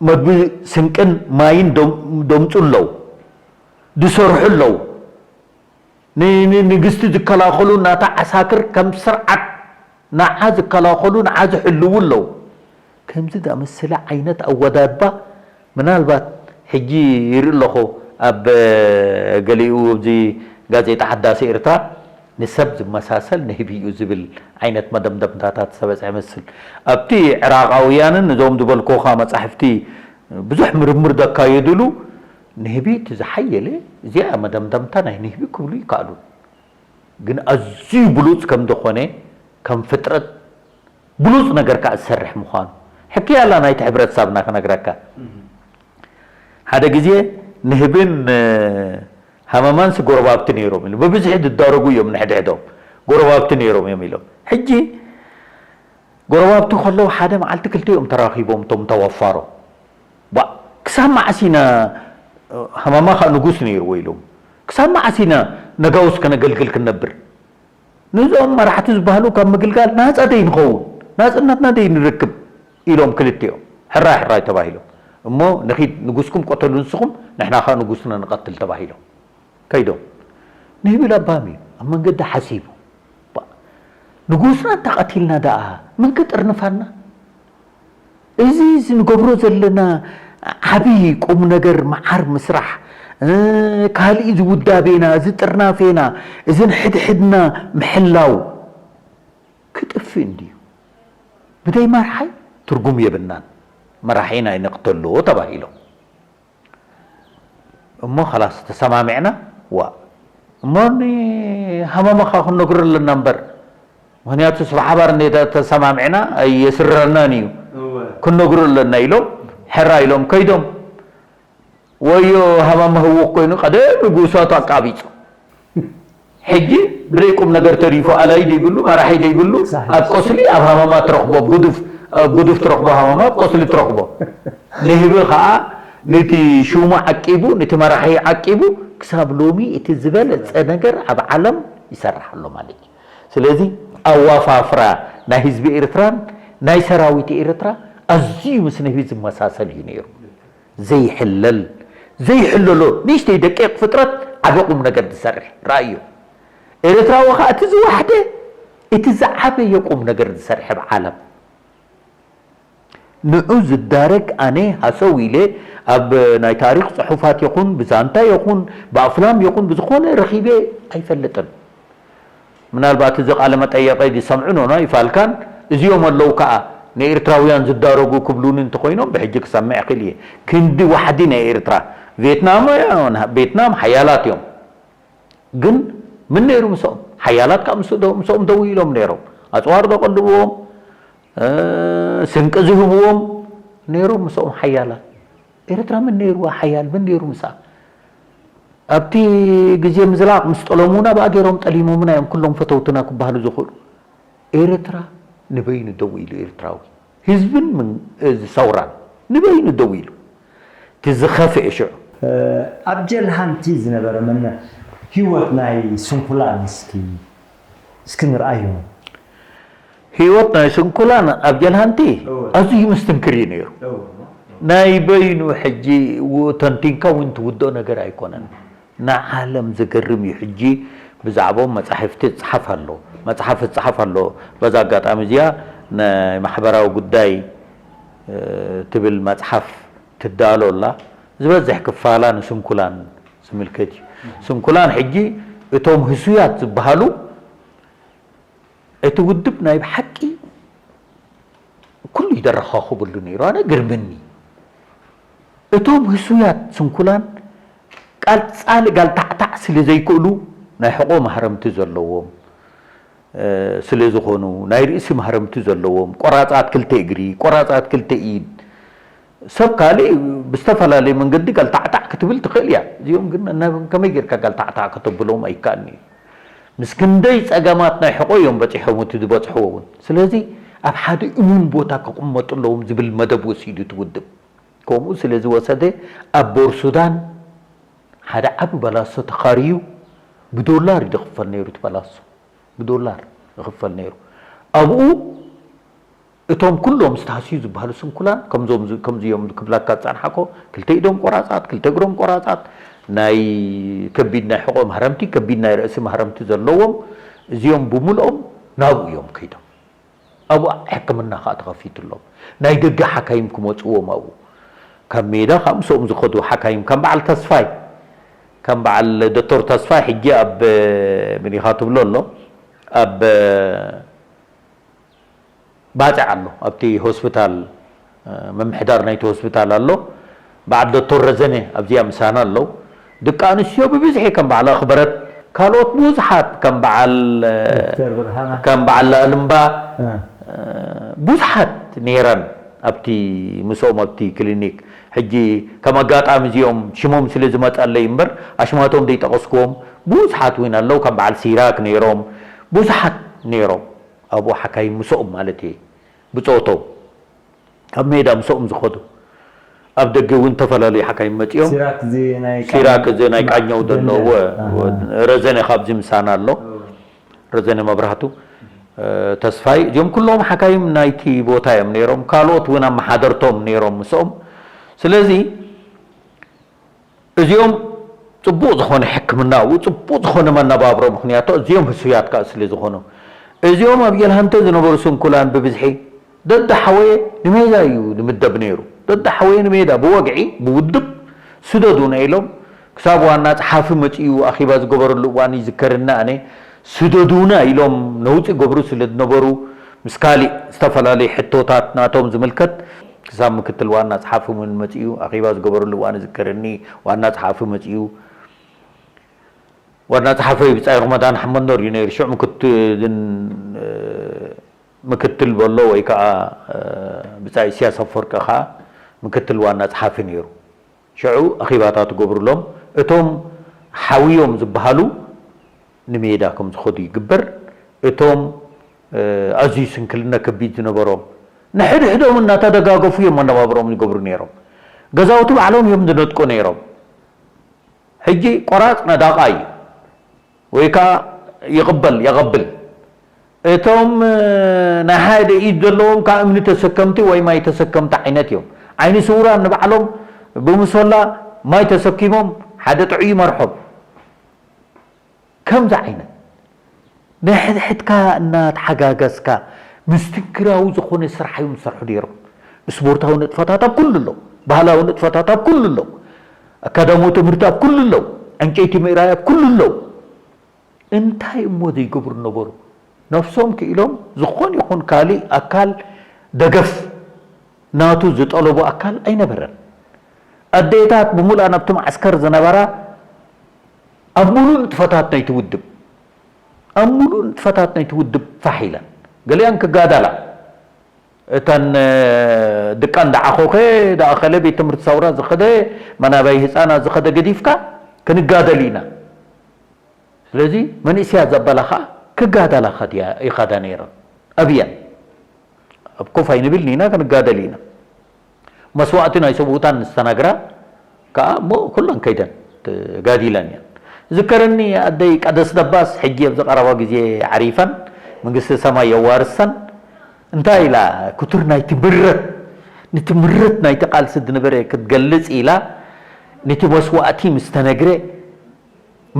መግቢ ስንቅን ማይን ደም-፣ ደምጹ ኣለዉ። ድሰርሑ ኣለዉ። ን-፣ ን-፣ ንግስቲ ዝከላኸሉ ናታ ዓሳክር ከም ስርዓት ንዓ ዝከላኸሉ፣ ንዓ ዝሕልዉ ኣለዉ። ከምዚ ዝኣመሰለ ዓይነት ኣወዳድባ ምናልባት ሕጂ ይርኢ ኣለኹ ኣብ ገሊኡ ኣብዚ ጋዜጣ ሓዳስ ኤርትራ ንሰብ ዝመሳሰል ንህቢ እዩ ዝብል ዓይነት መደምደምታታት ዝተበጽሐ ይመስል። ኣብቲ ዕራቓውያንን እዞም ዝበልኩኻ መጻሕፍቲ ብዙሕ ምርምር ዘካየድሉ ንህቢ እቲ ዝሓየለ እዚኣ መደምደምታ ናይ ንህቢ ክብሉ ይከኣሉ። ግን ኣዝዩ ብሉጽ ከም ዝኾነ፣ ከም ፍጥረት ብሉጽ ነገር ከኣ ዝሰርሕ ምዃኑ። ሕክያላ ናይቲ ሕብረተሰብና ክነግረካ። ሓደ ግዜ ንህብን፣ እ፣ ሃመማንስ ጎረባብቲ ነይሮም ኢሉ። ብብዝሒ ዝዳረጉ እዮም ንሕድሕዶም። ጎረባብቲ ነይሮም እዮም ኢሎም። ሕጂ ጎረባብቲ ከለዉ ሓደ መዓልቲ ክልቲኦም ተራኺቦም እቶም ተወፋሮ። ባ-፣ ክሳብ መዓስ ኢና፣ ሃማማ ኸኣ ንጉስ ነይርዎ ኢሎም። ክሳብ መዓስ ኢና ነጋውስ ከነገልግል ክንነብር? ነዞም መራሕቲ ዝበሃሉ ካብ ምግልጋል ናጻ ደይ ንኸውን? ናጽነትና ደይ ንረክብ? ኢሎም ክልቲኦም። ሕራይ ሕራይ ተባሂሎም። እሞ ንኺድ ንጉስኩም ቀተሉ ንስኹም፣ ንሕና ኸኣ ንጉስና ንቐትል ተባሂሎም። ከይዶም። ንህቢ ለባም እዩ። ኣብ መንገዲ ሓሲቡ። ባ-፣ ንጉስና እንተቐቲልና ደኣ መን ክጥርንፋና? እዚ፣ እዚ ንገብሮ ዘለና ዓቢ ቁም ነገር መዓር ምስራሕ፣ እ፣ ካልእ እዚ ውዳቤና፣ እዚ ጥርናፌና፣ እዚ ንሕድሕድና ምሕላው ክጥፍእ እንድዩ። ብደይ መርሓይ ትርጉም የብልናን። መራሒና ኣይንቕተሎ ተባሂሎም። እሞ ኸላስ ተሰማሚዕና፣ ዋ። እሞ ንሃመመኻ ክንነግሮ ኣለና እምበር። ምኽንያቱ ስብ ሓባር እንደ ተሰማሚዕና ኣየስርረናን እዩ። እወ። ክንነግሮ ኣለና ኢሎም፣ ሕራ ኢሎም ከይዶም። ወዮ ሃመመ ህውኽ ኮይኑ ቀደም ንጉሳቱ ኣቃቢጹ። ሕጂ ብደይ ቁም ነገር ተሪፉ፣ ኣላይ ደይብሉ፣ መራሒ ደይብሉ፣ ሳሕት። ኣብ ቆስሊ ኣብ ሃመማ ትረኽቦ፣ ኣብ ጉዱፍ፣ ኣብ ጉዱፍ ትረኽቦ ሃመማ ኣብ ቆስሊ ትረኽቦ። ንህቢ ኸኣ ነቲ ሽሙ ዓቂቡ፣ ነቲ መራሒ ዓቂቡ፣ ክሳብ ሎሚ እቲ ዝበለጸ ነገር ኣብ ዓለም ይሰርሕ ኣሎ ማለት እዩ። ስለዚ ኣዋፋፍራ ናይ ህዝቢ ኤርትራን ናይ ሰራዊት ኤርትራ ኣዝዩ ምስ ንህቢ ዝመሳሰል እዩ ነይሩ። ዘይሕለል፣ ዘይሕለሎ ንእሽተይ ደቂቕ ፍጥረት ዓቢ ቁም ነገር ዝሰርሕ። ረኣዮ። ኤርትራዊ ኸኣ እቲ ዝወሓደ፣ እቲ ዝዓበየ ቁም ነገር ዝሰርሕ ኣብ ዓለም። ንዑ ዝዳረግ ኣነ ሃሰው ኢለ ኣብ ናይ ታሪኽ ጽሑፋት ይኹን፣ ብዛንታ ይኹን፣ ብኣፍላም ይኹን፣ ብዝኾነ ረኺበ ኣይፈልጥን። ምናልባት እዚ ቃለ መጠየቐይ ዝሰምዑ ኖኖ ይፋልካን እዚኦም ኣለዉ ከኣ ንኤርትራውያን ዝዳረጉ ክብሉኒ እንተኾይኖም ብሕጂ ክሰምዕ እኽእል እየ። ክንዲ ዋሕዲ ናይ ኤርትራ፣ ቬትናም፣ ቬትናም ሓያላት እዮም። ግን ምን ነይሩ ምስኦም? ሓያላት ከኣ ምስ-፣ ምስኦም ደው ኢሎም ነይሮም። ኣጽዋር ዘቐልብዎም፣ እ፣ ስንቂ ዝህብዎም ነይሮም ምስኦም ሓያላት። ኤርትራ ምን ነይርዋ ሓያል? ምን ነይሩ ምስኣ? ኣብቲ ግዜ ምዝላቕ ምስ ጠለሙና ብኣ ገይሮም ጠሊሞምና እዮም ኩሎም ፈተውትና ክበሃሉ ዝኽእሉ። ኤርትራ ንበይኑ ደው ኢሉ ኤርትራዊ። ህዝብን ምን-፣ እዚ ሰውራን ንበይኑ ደው ኢሉ። እቲ ዝኸፍኤ ሽዑ። ኣብ ጀልሃንቲ ዝነበረ መነ-፣ ህይወት ናይ ስንኩላን እስኪ፣ እስኪ ንርኣዮ። ህይወት ናይ ስንኩላን ኣብ ጀልሃንቲ እወ። ኣዝዩ ምስትንክር እዩ ነይሩ። እወ። ናይ በይኑ ሕጂ ው-፣ ተንቲንካ እውን ትውድኦ ነገር ኣይኮነን። ንዓለም ዘገርም እዩ። ሕጂ ብዛዕባኦም መጻሕፍቲ ይጽሓፍ ኣሎ፣ መጽሓፍ ይጽሓፍ ኣሎ። በዛ ኣጋጣሚ እዚኣ ናይ ማሕበራዊ ጉዳይ፣ እ፣ ትብል መጽሓፍ ትዳሎ ኣላ። ዝበዝሕ ክፋላ ንስንኩላን ዝምልከት እዩ። ስንኩላን ሕጂ እቶም ህሱያት ዝበሃሉ እቲ ውድብ ናይ ብሓቂ ኩሉ ይደረኻኽብሉ ነይሩ። ኣነ ግርምኒ እቶም ህሱያት ስንኩላን ቃልጻሊ ጋልታዕታዕ ስለ ዘይክእሉ ናይ ሕቆ ማህረምቲ ዘለዎም ስለ ዝኾኑ ናይ ርእሲ ማህረምቲ ዘለዎም ቆራጻት ክልተ እግሪ ቆራጻት ክልተ ኢድ ሰብ ካልእ ብዝተፈላለየ መንገዲ ጋልታዕታዕ ክትብል ትኽእል እያ። እዚኦም ግን ከመይ ጌርካ ጋልታዕታዕ ከተብሎም ኣይከኣልኒ እዩ። ምስ ክንደይ ጸገማት ናይ ሕቆ እዮም በጺሖም እቲ ዝበጽሕዎ እውን። ስለዚ ኣብ ሓደ እሙን ቦታ ክቕመጡ ኣለዎም ዝብል መደብ ወሲዱ እቲ ውድብ። ከምኡ ስለ ዝወሰደ ኣብ ቦር ሱዳን ሓደ ዓቢ በላሶ ተኻርዩ ብዶላር እዩ ዝኽፈል ነይሩ እቲ በላሶ። ብዶላር ይኽፈል ነይሩ። ኣብኡ እቶም ኩሎም ዝተሃስዩ ዝበሃሉ ስንኩላን ከምዞም ከምዚኦም ክብላካ ዝጸንሓኮ ክልተ ኢዶም ቆራጻት ክልተ እግሮም ቆራጻት ናይ ከቢድ ናይ ሕቆ ማህረምቲ ከቢድ ናይ ርእሲ ማህረምቲ ዘለዎም እዚኦም ብምልኦም ናብኡ እዮም ከይዶም ኣብኡ ሕክምና ከዓ ተኸፊትሎም ናይ ደገ ሓካይም ክመፅዎም ኣብኡ ካብ ሜዳ ካብ ምስኦም ዝኸዱ ሓካይም ከም በዓል ተስፋይ ከም በዓል ዶክተር ተስፋይ ሕጂ ኣብ ምኒኻ ትብሎ ኣሎ ኣብ ባጽዕ ኣሎ ኣብቲ ሆስፒታል ምምሕዳር ናይቲ ሆስፒታል ኣሎ በዓል ዶክተር ረዘነ ኣብዚኣ ምሳና ኣለዉ ደቂ ኣንስትዮ ብብዝሒ ከም በዓል ኣኽበረት ካልኦት ብዙሓት ከም በዓል ከም በዓል ኣልምባ ብዙሓት ነይረን ኣብቲ ምስኦም ኣብቲ ክሊኒክ ሕጂ ከም ኣጋጣሚ እዚኦም ሽሞም ስለ ዝመፀለይ እምበር ኣሽማቶም ዘይጠቐስክዎም ብዙሓት እውን ኣለዉ ከም በዓል ሲራክ ነይሮም ብዙሓት ነይሮም ኣብኡ ሓካይም ምስኦም ማለት እየ ብፆቶም ኣብ ሜዳ ምስኦም ዝኸዱ ኣብ ደገ እውን ዝተፈላለዩ ሓካይም መፂኦም ሲራክ እዚ ናይ ቃኘው ዘሎ ረዘነ ካብዚ ምሳና ኣሎ ረዘነ መብራህቱ ተስፋይ እዚኦም ኩሎም ሓካይም ናይቲ ቦታ እዮም ነይሮም ካልኦት እውን ኣመሓደርቶም ነይሮም ምስኦም ስለዚ እዚኦም ፅቡቕ ዝኾነ ሕክምና ኣብኡ ፅቡቕ ዝኾነ መነባብሮ ምኽንያቱ እዚኦም ህሱያት ከዓ ስለ ዝኾኑ እዚኦም ኣብ የልሃንተ ዝነበሩ ስንኩላን ብብዝሒ ደድሓወየ ንሜዳ እዩ ዝምደብ ነይሩ ደድሓወየ ንሜዳ ብወግዒ ብውድብ ስደዱና ኢሎም ክሳብ ዋና ፀሓፊ መፂኡ ኣኺባ ዝገበረሉ እዋን ይዝከርኒ ኣነ ስደዱና ኢሎም ነውፂ ገብሩ ስለ ዝነበሩ ምስ ካሊእ ዝተፈላለዩ ሕቶታት ናቶም ዝምልከት ክሳብ ምክትል ዋና ፀሓፊ እውን መፂኡ ኣኼባ ዝገበረሉ እዋን እዝከረኒ ዋና ፀሓፊ መፂኡ ዋና ፀሓፈይ ብፃይ ረመዳን ሓመድኖር እዩ ነይሩ ሽዑ ምክትልን ምክትል በሎ ወይ ከዓ ብፃይ እስያስ ኣፈወርቂ ከዓ ምክትል ዋና ፀሓፊ ነይሩ ሽዑ ኣኼባታት ገብሩሎም እቶም ሓውዮም ዝበሃሉ ንሜዳ ከም ዝኸዱ ይግበር እቶም ኣዝዩ ስንክልና ከቢድ ዝነበሮም ንሕድሕዶም እናተደጋገፉ እዮም መነባብሮም ዝገብሩ ነይሮም። ገዛውቲ ባዕሎም እዮም ዝነጥቁ ነይሮም። ሕጂ ቆራፅ ነዳቓ እዩ ወይ ከዓ ይቕበል የቐብል። እቶም ናይ ሓደ ኢድ ዘለዎም ከዓ እምኒ ተሰከምቲ ወይ ማይ ተሰከምቲ ዓይነት እዮም። ዓይኒ ስውራን ንባዕሎም ብሙሶላ ማይ ተሰኪሞም ሓደ ጥዑይ ይመርሖም። ከምዚ ዓይነት ናይ ሕድሕድካ እናተሓጋገዝካ ምስትንክራዊ ዝኾነ ስራሕ እዮም ዝሰርሑ ነይሮም። ስፖርታዊ ንጥፈታት ኣብ ኩሉ ኣለዉ፣ ባህላዊ ንጥፈታት ኣብ ኩሉ ኣለዉ፣ ኣካዳማዊ ትምህርቲ ኣብ ኩሉ ኣለዉ፣ ዕንጨይቲ ምእራይ ኣብ ኩሉ ኣለዉ። እንታይ እሞ ዘይገብሩ ነበሩ? ነፍሶም ክኢሎም ዝኾን ይኹን ካሊእ ኣካል ደገፍ ናቱ ዝጠለቡ ኣካል ኣይነበረን። ኣዴታት ብምሉኣን ኣብቲ ማዕስከር ዝነበራ ኣብ ሙሉእ ንጥፈታት ናይቲ ውድብ ኣብ ሙሉእ ንጥፈታት ናይቲ ውድብ ፋሕ ኢለን ገሊኣን ክጋደላ እተን ድቃን ደዓኾኸ ደኣኸለ ቤት ትምህርቲ ሰውራ ዝኸደ መናባይ ህፃናት ዝኸደ ገዲፍካ ክንጋደል ኢና ስለዚ መንእስያት ዘበላ ከዓ ክጋደላ ከድያ ይኸዳ ነይረን ኣብየን ኣብ ኮፍ ኣይንብልን ኢና ክንጋደል ኢና መስዋእቲ ናይ ሰብኡታን ንስተናግራ ከዓ እሞ ኩለን ከይደን ተጋዲለን እየን ዝከረኒ ኣደይ ቀደስ ደባስ ሕጂ ኣብዚ ቀረባ ግዜ ዓሪፈን መንግስቲ ሰማይ የዋርሰን እንታይ ኢላ ክቱር ናይ ትምረት ንትምረት ናይቲ ቃልሲ ዝነበረ ክትገልፅ ኢላ ነቲ መስዋእቲ ምስ ተነግረ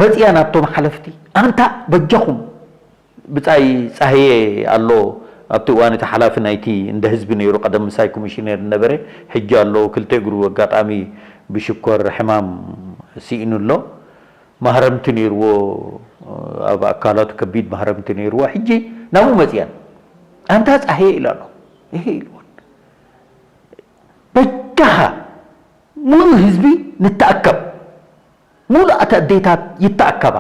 መፅያ ናብቶም ሓለፍቲ ኣንታ በጃኹም ብፃይ ፃህየ ኣሎ ኣብቲ እዋን እቲ ሓላፊ ናይቲ እንደ ህዝቢ ነይሩ ቀደም ምሳይ ኮሚሽነር ነበረ ሕጂ ኣሎ ክልተ እግሩ ኣጋጣሚ ብሽኮር ሕማም ስኢኑ ኣሎ ማህረምቲ ነይርዎ ኣብ ኣካላቱ ከቢድ ማህረምቲ ነይርዎ ሕጂ ናብኡ መፅያን ኣንታ ፃህየ ኢላ ኣሎ ይሄ ኢልዎን ከኻ ሙሉእ ህዝቢ ንተኣከብ፣ ሙሉኣት ኣዴታት ይተኣከባ።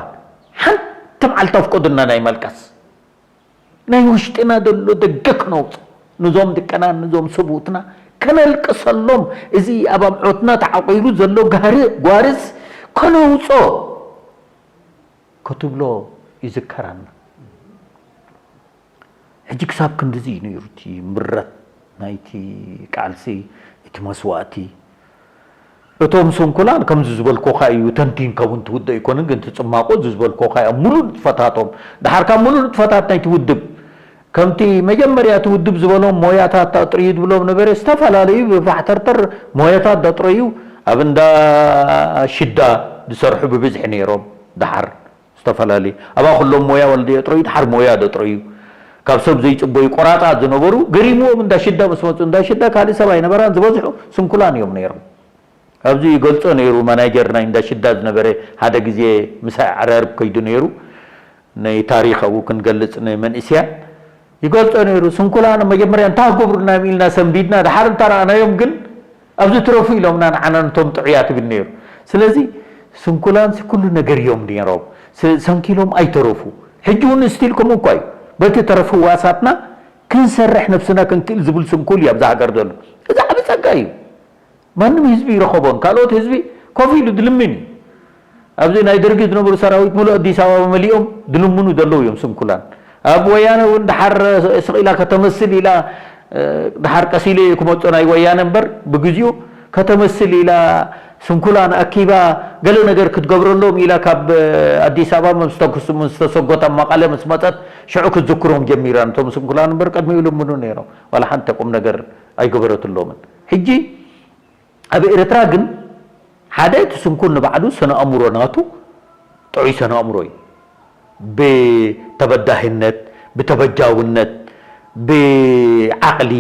ሓንቲ መዓልቲ ኣፍቀዱና ናይ መልቀስ። ናይ ውሽጥና ዘሎ ደገ ከነውፅኦ፣ ንዞም ደቅና፣ ንዞም ሰብኡትና ከነልቅሰሎም፣ እዚ ኣብ ኣምዖትና ተዓቑሩ ዘሎ ጋር-፣ ጓርዝ ከነውፅኦ ክትብሎ ይዝከራና። ሕጂ ክሳብ ክንድዚ እዩ ነይሩ እቲ ምረት ናይቲ ቃልሲ፣ እቲ መስዋእቲ። እቶም ስንኩላን ከምዚ ዝበልኩኻ እዩ፣ ተንቲንካ እውን ትውድእ ኣይኮነን፣ ግን ትጽማቖ እዚ ዝበልኩኻ እዩ፣ ኣብ ሙሉእ ንጥፈታቶም። ድሓር ካብ ሙሉእ ንጥፈታት ናይቲ ውድብ፣ ከምቲ መጀመርያ እቲ ውድብ ዝበሎም ሞያታት ኣጥርዩ ዝብሎም ነበረ፣ ዝተፈላለዩ ብፋሕተርተር ሞያታት ዘጥረዩ ኣብ እንዳ ሽዳ ዝሰርሑ ብብዝሒ ነይሮም። ድሓር ዝተፈላለዩ ኣብኣ ኩሎም ሞያ ወልዲ የጥረዩ፣ ድሓር ሞያ ዘጥረዩ፣ ካብ ሰብ ዘይጽበዩ ቆራጻት ዝነበሩ፣ ገሪምዎም እንዳ ሽዳ ምስ መጹ፣ እንዳ ሽዳ ካልእ ሰብ ኣይነበራን፣ ዝበዝሑ ስንኩላን እዮም ነይሮም። ኣብዚ ይገልጾ ነይሩ፣ ማናጀር ናይ እንዳ ሽዳ ዝነበረ፣ ሓደ ግዜ ምሳይ ዓራርብ ከይዱ ነይሩ፣ ናይ ታሪኽ ኣብኡ ክንገልጽ ንመንእስያን ይገልጾ ነይሩ። ስንኩላን መጀመርያ እንታይ ክገብሩልና እዮም ኢልና ሰንቢድና፣ ድሓር እንተ ረኣናዮም ግን ኣብዚ ትረፉ ኢሎምና ንዓና ነቶም ጥዑያት ይብል ነይሩ። ስለዚ ስንኩላንሲ ኩሉ ነገር እዮም ነይሮም። ስ-፣ ሰንኪሎም ኣይተረፉ። ሕጂ እውን ስቲል ከምኡ እኳ እዩ። በቲ ተረፍ ህዋሳትና ክንሰርሕ ነብስና ክንክእል ዝብል ስንኩል እዩ ኣብዛ ሃገር ዘሎ። እዚ ዓቢ ጸጋ እዩ። ማንም ህዝቢ ይረኸቦን፣ ካልኦት ህዝቢ ኮፍ ኢሉ ድልምን እዩ። ኣብዚ ናይ ደርጊ ዝነበሩ ሰራዊት ሙሉእ ኣዲስ ኣበባ መሊኦም ድልምኑ ዘለዉ እዮም ስንኩላን። ኣብ ወያነ እውን ድሓር ስቕ ኢላ ከተመስል ኢላ፣ እ፣ ድሓር ቀስ ኢለ እየ ክመጾ ናይ ወያነ እምበር፣ ብግዚኡ ከተመስል ኢላ ስንኩላን ኣኪባ ገለ ነገር ክትገብረሎም ኢላ ካብ፣ እ፣ ኣዲስ ኣበባ ምስ ተኩስ-፣ ምስ ተሰጎት ኣብ መቐለ ምስ መጸት ሽዑ ክትዝክሮም ጀሚራ። ነቶም ስንኩላን እምበር ቅድሚኡ ይልምኑ ነይሮም። ዋላ ሓንቲ ቁም ነገር ኣይገበረትሎምን። ሕጂ ኣብ ኤርትራ ግን ሓደ እቲ ስንኩል ንባዕሉ ስነ ኣእምሮ ናቱ ጥዑይ ስነ ኣእምሮ እዩ። ብተበዳህነት፣ ብተበጃውነት፣ ብዓቕሊ፣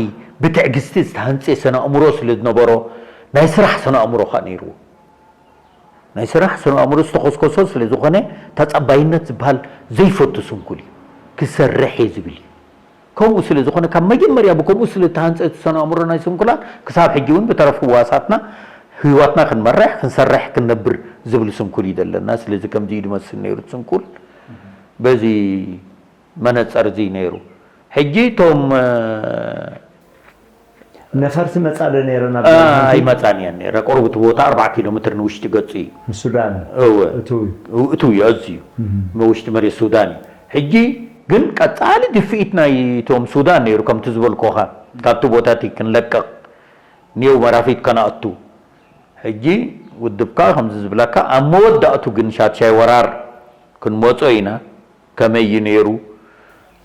ብትዕግስቲ ዝተሃንጸ ስነ ኣእምሮ ስለ ዝነበሮ ናይ ስራሕ ስነ ኣእምሮ ከኣ ነይርዎ። ናይ ስራሕ ስነ ኣእምሮ ዝተኾስኮሶ ስለ ዝኾነ ተጸባይነት ዝበሃል ዘይፈቱ ስንኩል እዩ። ክሰርሕ እየ ዝብል እዩ። ከምኡ ስለ ዝኾነ ካብ መጀመርያ ብከምኡ ስለ ዝተሃንጸ እቲ ስነ ኣእምሮ ናይ ስንኩላን ክሳብ ሕጂ እውን ብተረፍ ህዋሳትና ህይወትና ክንመርሕ፣ ክንሰርሕ፣ ክንነብር ዝብል ስንኩል እዩ ዘለና። ስለዚ ከምዚ እዩ ዝመስል ነይሩ እቲ ስንኩል። በዚ መነጸር እዚ ነይሩ። ሕጂ እቶም፣ እ፣ ነፈርቲ መጻ ዶ ነይረን ኣብ እ፣ ጀርመን? ኣይመጻን እየን ነይረ። ቁሩብ እቲ ቦታ ኣርባዓ ኪሎ ሜትር ንውሽጢ ገጹ እዩ። ንሱዳን እወ። እትው እዩ። እው፣ እትው እዩ፣ ኣዝዩ። እም። ንውሽጢ መሬት ሱዳን እዩ። ሕጂ ግን ቀጻሊ ድፍኢት ናይ እቶም ሱዳን ነይሩ፣ ከምቲ ዝበልኩኻ፣ ካብቲ ቦታ እቲ ክንለቅቕ፣ ኔው መራፊት ከነኣቱ። ሕጂ ውድብካ ከምዚ ዝብለካ፣ ኣብ መወዳእቱ ግን ሻድሻይ ወራር ክንመጾ ኢና። ከመይ እዩ ነይሩ?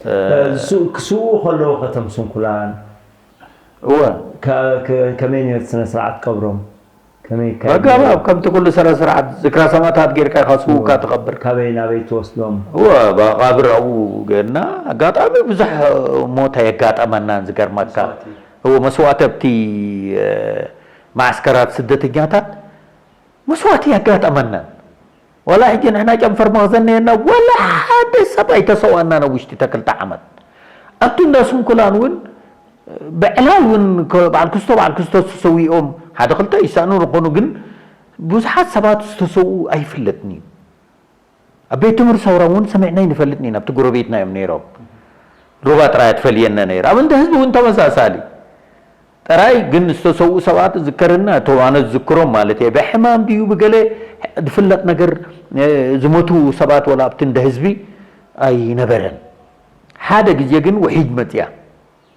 እ፣ ክስ-፣ ክስውኡ ከለዉ ከተም ስንኩላን እወ። ከ-፣ ከ-፣ ከመይ ነይሩ ስነ ስርዓት ቀብሮም? ከመይ ይካየድ በጋባብ ነይሩ? ከምቲ ኩሉ ስነ ስርዓት ዝክራ ሰማእታት ጌርካ ኢኻ ስውእካ እወ። ትቐብር። ካበይ ናበይ ትወስዶም? እወ፣ መቓብር ኣብኡ ጌርና። ኣጋጣሚ ብዙሕ ሞት ኣየጋጠመናን ዝገርመካ። መስዋእቲ። እወ፣ መስዋእቲ ኣብቲ፣ እ፣ ማዕስከራት ስደተኛታት መስዋእቲ ኣየጋጠመናን። ዋላ ሕጂ ንሕና ጨንፈር መኽዘን ነየና፣ ዋላ ሓደ ሰብ ኣይተሰዋእናን ኣብ ውሽጢ እታ ክልተ ዓመት። ኣብቲ እንዳ ስንኩላን እውን ብዕላል እውን ከ-፣ በዓል ክስቶ፣ በዓል ክስቶ ዝተሰዊኦም ሓደ ክልተ ይሰኣኑ ንኾኑ፣ ግን ብዙሓት ሰባት ዝተሰውኡ ኣይፍለጥን እዩ። ኣብ ቤት ትምህርቲ ሰውራ እውን ሰሚዕና ኣይንፈልጥን ኢና፣ ኣብቲ ጎረቤትና እዮም ነይሮም። ሩባ ጥራይ እያ ትፈልየና ነይራ። ኣብ እንዳ ህዝቢ እውን ተመሳሳሊ። ጥራይ ግን ዝተሰውኡ ሰባት ዝከረና፣ እቶም ኣነ ዝዝክሮም ማለት እየ። ብሕማም ድዩ ብገለ ዝፍለጥ ነገር፣ እ፣ ዝሞቱ ሰባት ወላ ኣብቲ እንዳ ህዝቢ ኣይነበረን። ሓደ ግዜ ግን ውሒጅ መጽያ።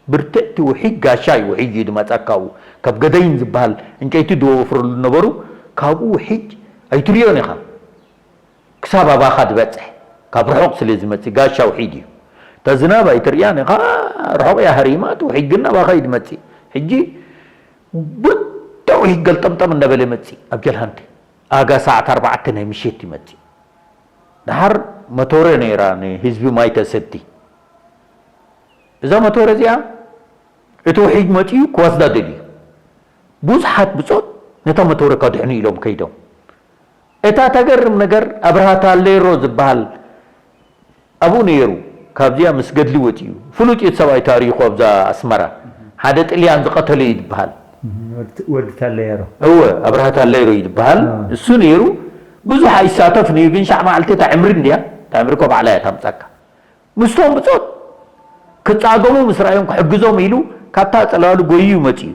ብርትዕቲ ውሒጅ፣ ጋሻ እዩ ውሒጅ እዩ ዝመጸካ። ካብኡ ካብ ገደይን ዝበሃል ዕንጨይቲ ዝወፍረሉ ነበሩ። ካብኡ ውሒጅ ኣይትርእዮን ኢኻ። ክሳብ ኣባኻ ዝበጽሕ፣ ካብ ርሑቕ ስለ ዝመጽእ፣ ጋሻ ውሒጅ እዩ። እታ ዝናብ ኣይትርእያን ኢኻ፣ ርሑቕ እያ ሃሪማ፣ እቲ ውሒጅ ግን ናባኻ እዩ ዝመጽእ። ሕጂ ብርቱዕ ውሒጅ ገልጠምጠም እናበለ ይመጽእ፣ ኣብ ጀልሃንቲ። ኣጋ ሰዓት ኣርባዕተ ናይ ምሸት ይመጽእ። ደሓር መቶረ ነይራ ንህዝቢ ማይ ተሰቲ። እዛ መቶረ እዚኣ፣ እቲ ውሒጅ መጺኡ ክወስዳ ደልዩ። ብዙሓት ብጾት ነታ መቶረ ከድሕኑ ኢሎም ከይዶም። እታ ተገርም ነገር፣ ኣብርሃ ታሌሮ ዝበሃል ኣብኡ ነይሩ። ካብዚኣ ምስ ገድሊ ወጺኡ። ፍሉጥ እዩ እቲ ሰብኣይ ታሪኹ ኣብዛ ኣስመራ። ሓደ ጥልያን ዝቐተለ እዩ ዝበሃል። ወዲ ታለየሮ እወ ኣብርሃ ታለይሮ ይበሃል። እሱ ነይሩ ብዙሕ ኣይሳተፍን እዩ፣ ግን ሻዕ መዓልቲ እታ ዕምሪ እንድያ፣ እታ ዕምሪ እኮ ባዕላ እያ ታምጻካ። ምስቶም ብጾት ክጻገሙ ምስ ረኣዮም ክሕግዞም ኢሉ ካብታ ጽላሉ ጎይዩ መጺኡ።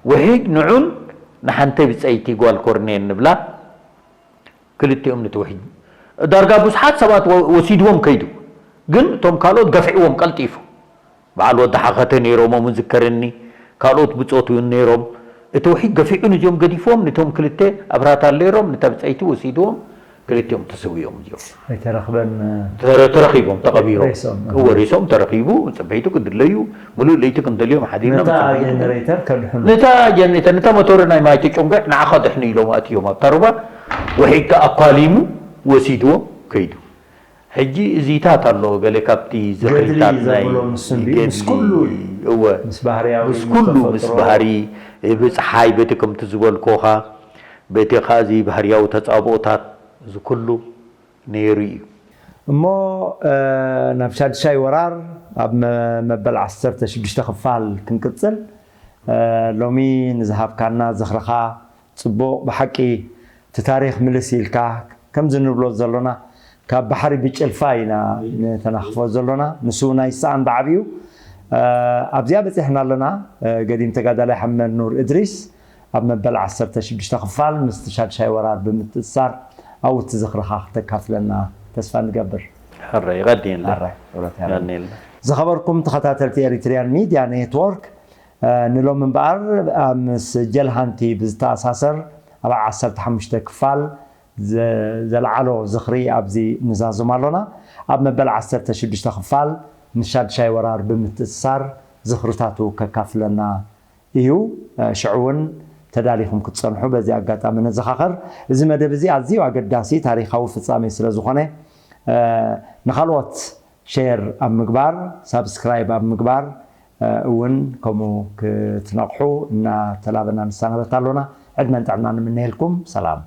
ውሒድ ንዑን ንሓንተ ብጸይቲ ጓል ኮርኔል ንብላ ክልቲኦም ንትውሒድ ዳርጋ ብዙሓት ሰባት ወሲድዎም ከይዱ፣ ግን እቶም ካልኦት ገፊዕዎም ቀልጢፉ። በዓል ወዲ ሓኸተ ነይሮም፣ ምዝከረኒ ካልኦት ብጾት እውን ነይሮም። እቲ ውሒድ ገፊዑ ንዚኦም ገዲፍዎም፣ ንቶም ክልተ ኣብራታት ነይሮም፣ ንታ ብጸይቲ ወሲድዎም፣ ክልቲኦም ተሰዊኦም እዮም። ኣይተረኽበን ተረ- ተረኺቦም ተቐቢሮም ሬሶም። እወ ሬሶም ተረኺቡ፣ ጽበይቱ ክድለዩ፣ ሙሉእ ለይቲ ክንደልዮም ሓዲርና ነታ ብጽበይቱ ጀነሬተር ከድሕኑ ነታ ጀነሬተር ነታ ሞቶር ናይ ማይ ትጭንቁዕ ንዓኻ ድሕኑ ኢሎም ኣትዮም ኣብታ ሩባ ውሒድካ ኣኳሊሙ ወሲድዎ ከይዱ። ሕጂ እዚታት ኣሎ ገለ ካብቲ ዝኽሪታት ናይ ዘብሎ ንሱ እንድዩ፣ ምስ ገድሊ ኩሉ እወ ምስ ባህርያዊ ምስ ኩሉ ምስ ተፈጥሮ፣ ባህሪ ብፀሓይ በቲ ከምቲ ዝበልኮኻ በቲ ኻዚ ባህርያዊ ተፃብኦታት እዚ ኩሉ ነይሩ እዩ። እሞ ናብ ሻድሻይ ወራር ኣብ መበል ዓሰርተ ሽዱሽተ ክፋል ክንቅፅል፣ ሎሚ ንዝሃብካና ዝኽርኻ ፅቡቕ ብሓቂ እቲ ታሪኽ ምልስ ኢልካ ከምዚ ንብሎ ዘሎና ካብ ባሕሪ ብጭልፋ ኢና ንተናኽፎ ዘሎና። ንሱ እውን ኣይሰኣን ብዓብዩ ኣብዚኣ በፂሕና ኣለና። ገዲም ተጋዳላይ ሓመድ ኑር እድሪስ ኣብ መበል ዓሰርተ ሽዱሽተ ክፋል ምስቲ ሻድሻይ ወራር ብምትእስሳር ኣብኡ እቲ ዝኽርኻ ክተካፍለና ተስፋ ንገብር። ሕራይ ይቐንየልና። ሕራይ፣ ክብረት ይሃበልና። ይቐንየልና። ዝኸበርኩም ተኸታተልቲ ኤሪትሪያን ሚድያ ኔትወርክ፣ ንሎሚ እምበኣር ምስ ጀልሃንቲ ብዝተኣሳሰር ኣብ ዓሰርተ ሓሙሽተ ክፋል ዘልዓሎ ዝኽሪ ኣብዚ ንዛዝም ኣሎና። ኣብ መበል ዓሰርተ ሽዱሽተ ክፋል ንሻድሻይ ወራር ብምትእስሳር ዝኽርታቱ ከካፍለና እዩ። ሽዑ እውን ተዳሊኹም ክትጸንሑ በዚ ኣጋጣሚ ነዘኻኸር። እዚ መደብ እዚ ኣዝዩ ኣገዳሲ ታሪኻዊ ፍጻሜ ስለ ዝኾነ ንኻልኦት ሼር ኣብ ምግባር፣ ሳብስክራይብ ኣብ ምግባር እውን ከምኡ ክትነቕሑ እናተላበና ንሰናበት ኣሎና። ዕድመን ጥዕናን ንምነየልኩም። ሰላም።